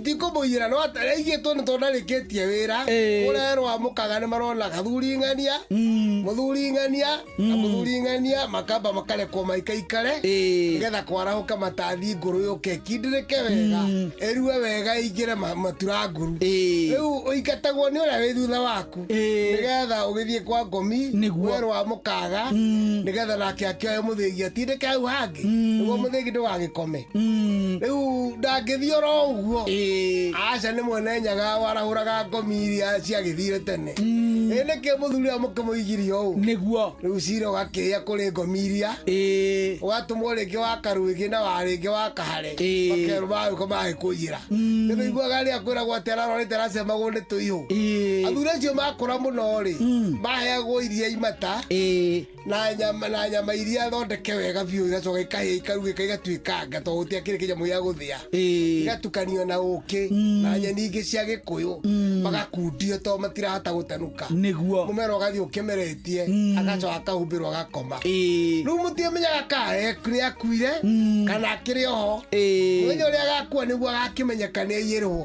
Tikũmũiyĩra no aigĩtwo nĩ tondũ ndarĩkĩtie wĩra ũrerwo amũkaga nĩ marona gathuri ng'ania mũthuri ng'ania na mũthuri ng'ania makamba makarekwo maikaikare nĩgetha kwarahũka matathi ngũrũ yũke ĩkindĩrĩke wega ĩrue wega ĩingĩre matura nguru. Rĩu ũingatagwo nĩ ũrĩa wĩ thutha waku nĩgetha ũgĩthiĩ kwa ngomi werwo amũkaga nĩgetha nake akĩoe mũthĩgi atindĩke hau hangĩ nĩguo mũthĩgi ndũgagĩkome. Rĩu ndangĩthiĩ oro ũguo aca nĩ mwene nyaga warahũraga ngomi iria ciagĩthire tene. Ĩ nĩkĩ mũthuri ũyũ mũkĩmũigirie ũũ nĩguo rĩu cira ũgakĩĩa kũrĩ ngomi iria ũgatũmwo rĩngĩ wa Karuĩgĩ na wa rĩngĩ wa Kahare makerwo magĩũka magĩkũiyĩra. Nĩ ũiguaga rĩrĩa kwĩragwo atĩ ararwarĩte aracemagwo nĩ tũihũ. Athuri acio makũra mũno rĩ maheagwo iria imata na nyama na nyama iria thondeke wega biũ igacoka ikahĩa ikarugĩka igatuĩkanga tondũ gũtiakĩrĩ kĩnyamũ gĩa gũthĩa igatukanio na ũkĩ na nyeni ingĩ cia gĩkũyũ magakundio tondũ matirahota gũtanuka nĩguo mũmera ũgathiĩ ũkĩmeretie agacoka akahumbĩrwo agakoma. Rĩu mũtiamenyaga kana nĩ akuire kana akĩrĩ oho. Mũthenya ũrĩa agakua nĩguo agakĩmenyeka nĩ aiyĩrwo.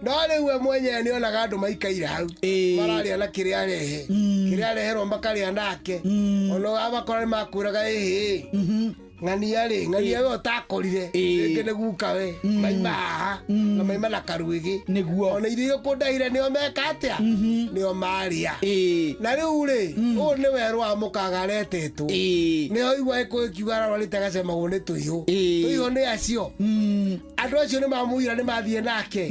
No rĩu we mwenyewe nĩ onaga andũ maikaire hau mararĩa na kĩrĩa arehe kĩrĩa areherwo makarĩa nake ona amakora nĩ makwĩraga ĩhĩ ng'ania rĩ ng'ania we ũtakorire rĩngĩ nĩ guka we maima haha na maima na Karuĩgĩ nĩguo ona irio iria ũkũndahire nĩo meka atĩa nĩo marĩa. Na rĩu rĩ ũyũ nĩ werũ wa mũkaga aretetwo nĩho igua gĩkũyũ kiuga ararwarĩte agacemagwo nĩ tũihũ. Tũihũ nĩ acio andũ acio nĩ mamũira nĩ mathiĩ nake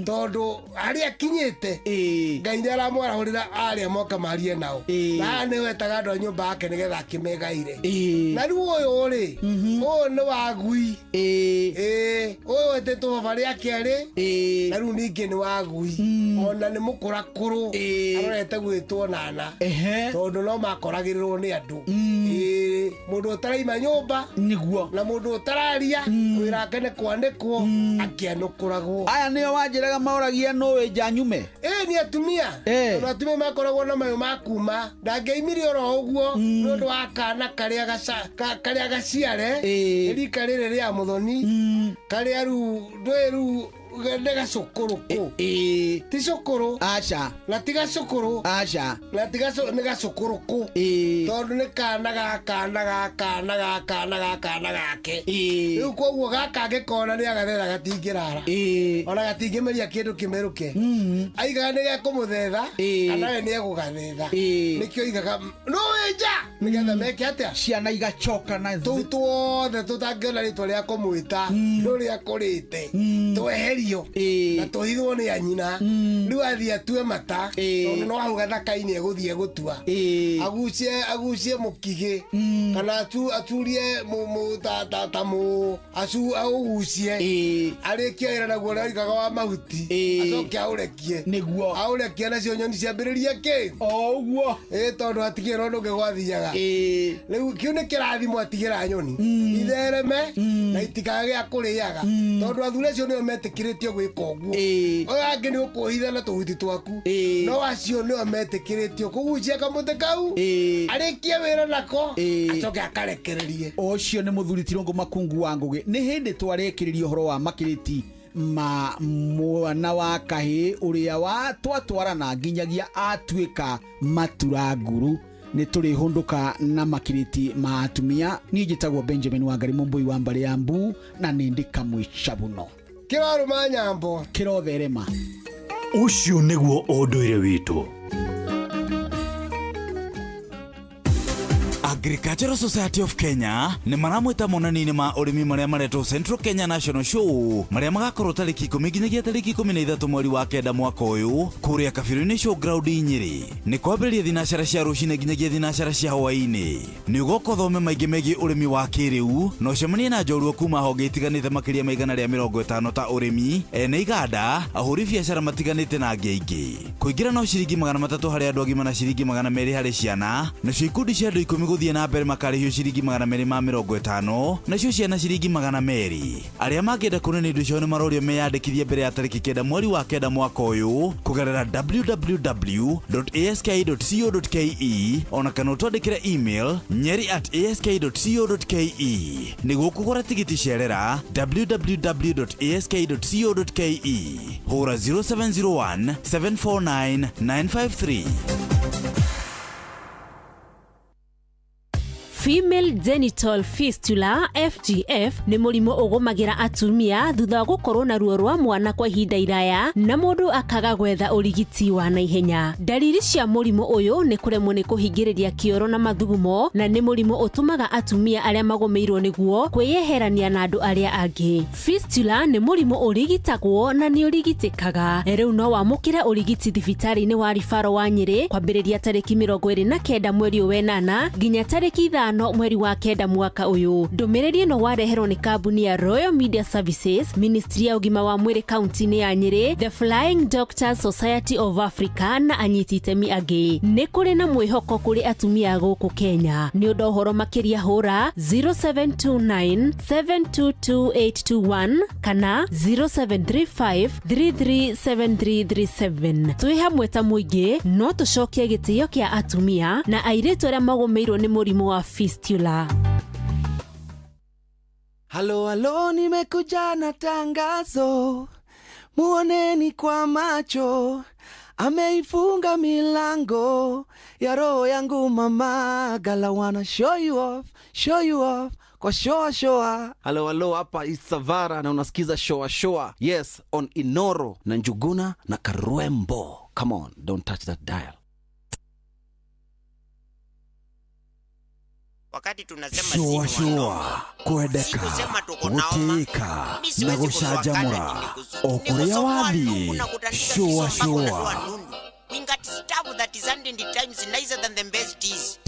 tondũ harĩa akinyĩte Ngai nĩ aramwarahũrĩra arĩa moka marie nao na haha nĩwe etaga andũ a nyũmba yake nĩgetha akĩmegaire. Na rĩu ũyũ rĩ ũyũ nĩ wagui ũyũ wetĩtwo baba rĩa kerĩ na rĩu ningĩ nĩ wagui ona nĩ mũkũrakũrũ arorete gwĩtwo nana tondũ no makoragĩrĩrwo nĩ andũ. Mũndũ ũtaraima nyũmba nĩguo na mũndũ ũtararia wĩra wake nĩ kwanĩkwo akĩanũkũragwo. Aya nĩo wanjĩraga maũragia nũ wĩ nja nyume. Ĩ nĩ atumia tondũ atumia makoragwo na mayũ ma kuma ndangĩaimire oro ũguo nĩ ũndũ wa kana karĩa gaciare nĩ rika rĩrĩ rĩa mũthoni karĩa rĩu ndũĩ rĩu nĩ gacũkũrũkũ ti cũkũrũ aca na ti gacũkũrũ aca na ti nĩ gacũkũrũkũ tondũ nĩ kana ga kana ga kana ga kana ga kana gake. Rĩu koguo gaka angĩkona nĩ agathetha gatingĩrara ona gatingĩmeria kĩndũ kĩmerũke aigaga nĩ gekũmũthetha kana we nĩ egũgathetha nĩkĩo aigaga no wĩ nja nĩgetha meke atĩa ciana igacoka na tũu tuothe tũtangĩona rĩtwa rĩa kũmwĩta rũrĩa akũrĩte tweherio na tũhithwo nĩ anyina. Rĩu athiĩ atue mata tondũ no hau gathaka-inĩ egũthiĩ gũtua agucie mũkigĩ kana aturie ta mũ aũgucie arĩkie wĩra naguo ũrĩa oigaga wa mahuti acoke aũrekie nĩguo aũrekie nacio nyoni ciambĩrĩrie kĩ o ũguo tondũ atigĩra ũndũ ũngĩ gwathiaga. Rĩu kĩu nĩ kĩrathimo atigĩra nyoni ithereme na itikagĩa kũrĩaga tondũ athuri acio nĩo metĩkĩrĩtio gwĩka ũguo. Ũyũ angĩ nĩ ũkũhitha na tũhuti twaku no acio nĩo metĩkĩrĩtio kũgucia kamũtĩ kau arĩkie wĩra nako acoke akarekererie. Ũcio nĩ mũthuri Tirũngũ Makungu wa Ngũgĩ. Nĩ hĩndĩ twarĩkĩrĩria ũhoro wa makĩrĩti ma mwana wa kahĩĩ ũrĩa wa twatwarana nginyagia atuĩka matura nguru. Nĩ tũrĩhũndũka na makĩrĩti ma atumia. Niĩ njĩtagwo Benjamin Wangari Mũmbũi wa mbarĩ ya Mbu na nĩ ndĩ kamwĩcabuno kĩrarũma nyambo kĩrotherema. Ũcio nĩguo ũndũire witũ. Agricultural Society of Kenya nĩ maramwĩta monanio-inĩ ma ũrĩmi marĩa maretwo Central Kenya National Show marĩa magakorwo tarĩki 10 nginyagia tarĩki 13 mweri wa kenda mwaka ũyũ kũrĩa Kabirũ-inĩ Showground Nyĩrĩ. Nĩ kwambĩrĩria thinacara cia rũcinĩ nginyagia thinacara cia hwaĩ-inĩ. Nĩ ũgoka ũthome maingĩ megiĩ ũrĩmi wa kĩrĩu na ũcemanie na njorua kuma honge itiganĩte makĩria ma 150 ta ũrĩmi, ene iganda, ahũri biacara matiganĩte na angĩ aingĩ. Kũingĩra no ciringi 300 harĩ andũ agima na ciringi 200 harĩ ciana, nacio ikundi cia andũ 10 gũthiĩ na mbere makarĩhio ciringi 250, nacio ciana ciringi 200. Arĩa mangĩenda kuonania indo ciao nĩ marorio meyandĩkithie mbere ya tarĩki 9 mweri wa kenda mwaka ũyũ kũgerera www.ask.co.ke ona kana ũtwandĩkĩre email nyeri@ask.co.ke. Nĩguo kũgũra tigiti cerera www.ask.co.ke. Hũra 0701 749 953. Female genital fistula FGF nĩ mũrimũ ũgũmagĩra atumia thutha wa gũkorwo na ruo rwa mwana kwa ihinda iraya na mũndũ akaga gwetha ũrigiti wa naihenya. Ndariri cia mũrimũ ũyũ nĩ kũremwo nĩ kũhingĩrĩria kĩoro na mathugumo, na nĩ mũrimũ ũtũmaga atumia arĩa magũmĩirwo nĩguo kwĩyeherania na andũ arĩa angĩ. Fistula nĩ mũrimũ ũrigitagwo na nĩ ũrigitĩkaga. Rĩu no wamũkĩre ũrigiti thibitarĩ-inĩ wa Ribaro wa Nyĩrĩ kwambĩrĩria tarĩki 29 mweri ũyũ wenana nginya tarĩki 5 mweri wa kenda mwaka ũyũ. Ndũmĩrĩri ĩno wareherwo nĩ kambuni ya Royal Media Services, Ministry ya ũgima wa mwĩrĩ kaunti-inĩ ya Nyĩrĩ, The Flying Doctors Society of Africa na anyiti itemi angĩ. Nĩ kũrĩ na mwĩhoko kũrĩ atumia gũkũ Kenya. Nĩ ũndũ ũhoro makĩria hũra 0729 722821 kana 0735 337337. Twĩ hamwe ta mũingĩ no tũcokie gĩtĩo kĩa atumia na airĩtu arĩa magũmĩirwo nĩ mũrimũ wa fistula. Halo halo, nimekuja na tangazo, muoneni kwa macho, ameifunga milango ya roho yangu mama, gala wanna show you off, show you off kwa shoa shoa. Halo halo, hapa Isavara na unasikiza shoa shoa. Yes, on Inoro na Njuguna na Karwembo. Come on, don't touch that dial. Wakati tunasema Shua shua, kwendeka, gũtĩĩka na gũcanjamũra o kũrĩa wathiĩ. Shua shua. We got stuff that is 100 times nicer than the best is.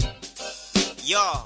Yo,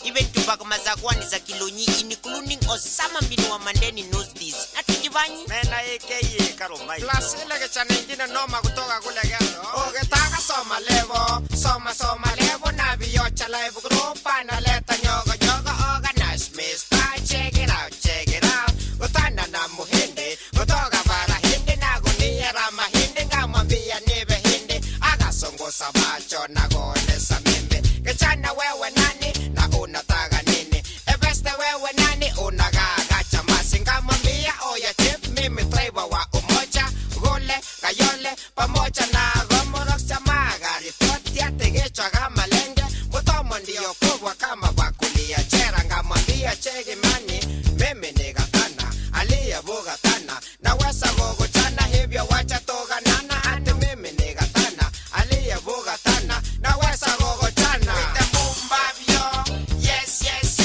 even Tupac Mazakwani za Kilonyi including Osama bin wa Mandeni knows this. Na tujivanyi? Mena AKA Karomai. Plus ile kichana ingine noma kutoka kule ghetto. Ukitaka soma levo, soma soma levo na viocha live group analeta nyogo nyogo organize Mr. Check it out, check it out. Utana na muhindi, kutoka bara hindi na gunia rama hindi ngamwambia nibe hindi. Akasongosa macho na kuonesa mimbi. Kichana wewe nani na unataka nini? Ebeste wewe nani unagaga chamasi ngamwambia oya chip mimi driver wa umoja gole kayole pamoja na gomorox chamaga ripoti ategechwa kama lenge mtomo ndio kubwa kama bakulia chera ngamwambia chege mani mimi ni gatana aliyevuga tana naweza kukuchana hivyo wacha toganana ati mimi ni gatana aliyevuga tana naweza kukuchana. Yes, yes,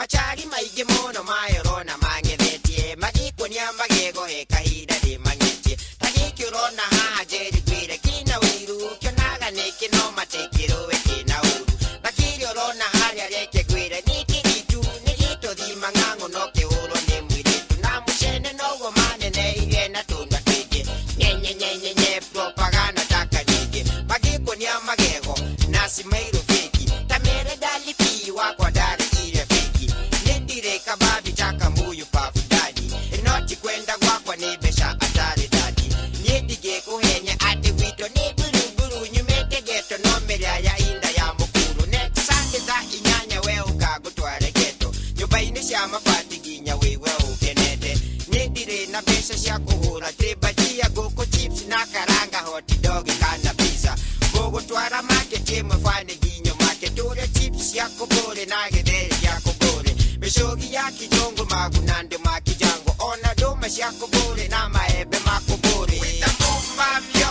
Machari maingĩ mũno mayorona mang'ethetie magĩkuonia magego he kahinda ndĩmang'etie ta gĩkĩ ũrona haha Njeri ngwĩre kĩna ũiru kĩonaga nĩkĩ no matikĩrũe kĩna ũru na kĩrĩa ũrona harĩa reke ngwĩre nĩ kĩritu nĩ gĩtũthi mang'ang'o no kĩhũrwo nĩ mũirĩtu na mũcene noguo maneneire na tũnua tũingĩ nyenyenyenyenye propaganda taka nyingĩ magĩkuonia magego na cimairũ feki ta mere ndalipi wakwa ndarĩ iria feki nĩndirĩ kababi taka muyu pafu dadi noti kwenda gwakwa nĩ mbeca atarĩ dadi niĩ ndigĩkũhenya atĩ gwitũ nĩ mburuburu nyumĩte geto no mĩrĩa ya inda ya mũkuru next Sunday thaa 8 we ũkagũtware geto nyũmba-inĩ cia mabati nginya wĩigue ũkenete niĩ ndirĩ na mbeca cia kũhũra tĩmbajia ngũkũ chips na karanga hot dog kana pizza ngũgũtwara market ĩmwe bani nginyo market tũrĩe chips cia kũbũrĩ na gĩtheri gĩa kũbũrĩ mĩcũgi ya kijũngũ magunande ma kijango ona ndũma cia kũbũrĩ na maembe ma kũbũrĩ With the boom bap yo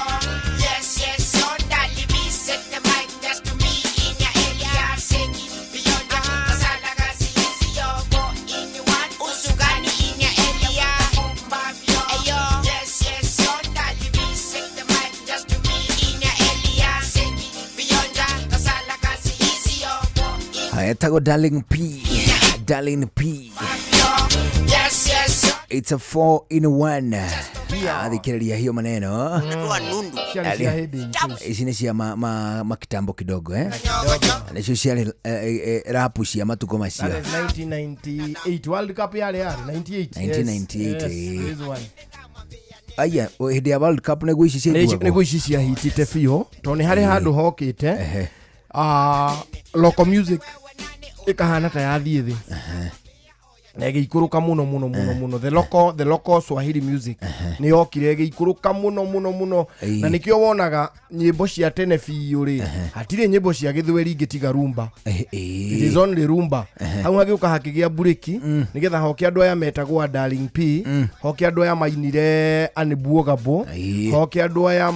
yes yes yo ndali be set the mic just to me in your area seki beyond ya kasala kasi easy yo go in one usugani in your area boom bap yo ayo yes yes yo ndali be set the mic just to me in your area seki beyond ya kasala kasi easy yo go in Etagwo Darling P. Darling P. yes yes yo It's a 4 in 1. Athikĩrĩria hiyo maneno. Ciarĩ cia hĩndĩ itũ. Ici nĩ cia makitambo kidogo eh. Nĩcio ciarĩ rapu cia matukũ macio. That is 1998 World Cup yarĩ 98. 1998, Yes, eh. this one. Aya, hĩndĩ ya World Cup nĩguo ici ciaiguagwo. Nĩguo ici ciahitite biũ tondũ nĩ harĩ handũ hokĩte local music ĩkahana ta yathiĩ thĩ na ĩgĩikũrũka mũno mũno mũno mũno the local Swahili music nĩ yokire ĩgĩikũrũka mũno mũno mũno na nĩkĩo wonaga nyĩmbo cia tene biũ rĩ hatirĩ nyĩmbo cia gĩthweri ingĩ tiga rumba. It is only rumba. Hau hagĩũka hakĩgĩa burĩki nĩgetha hoke andũ aya metagwo a Darling P, hoke andũ aya mainire Anne Buogabo, hoke andũ aya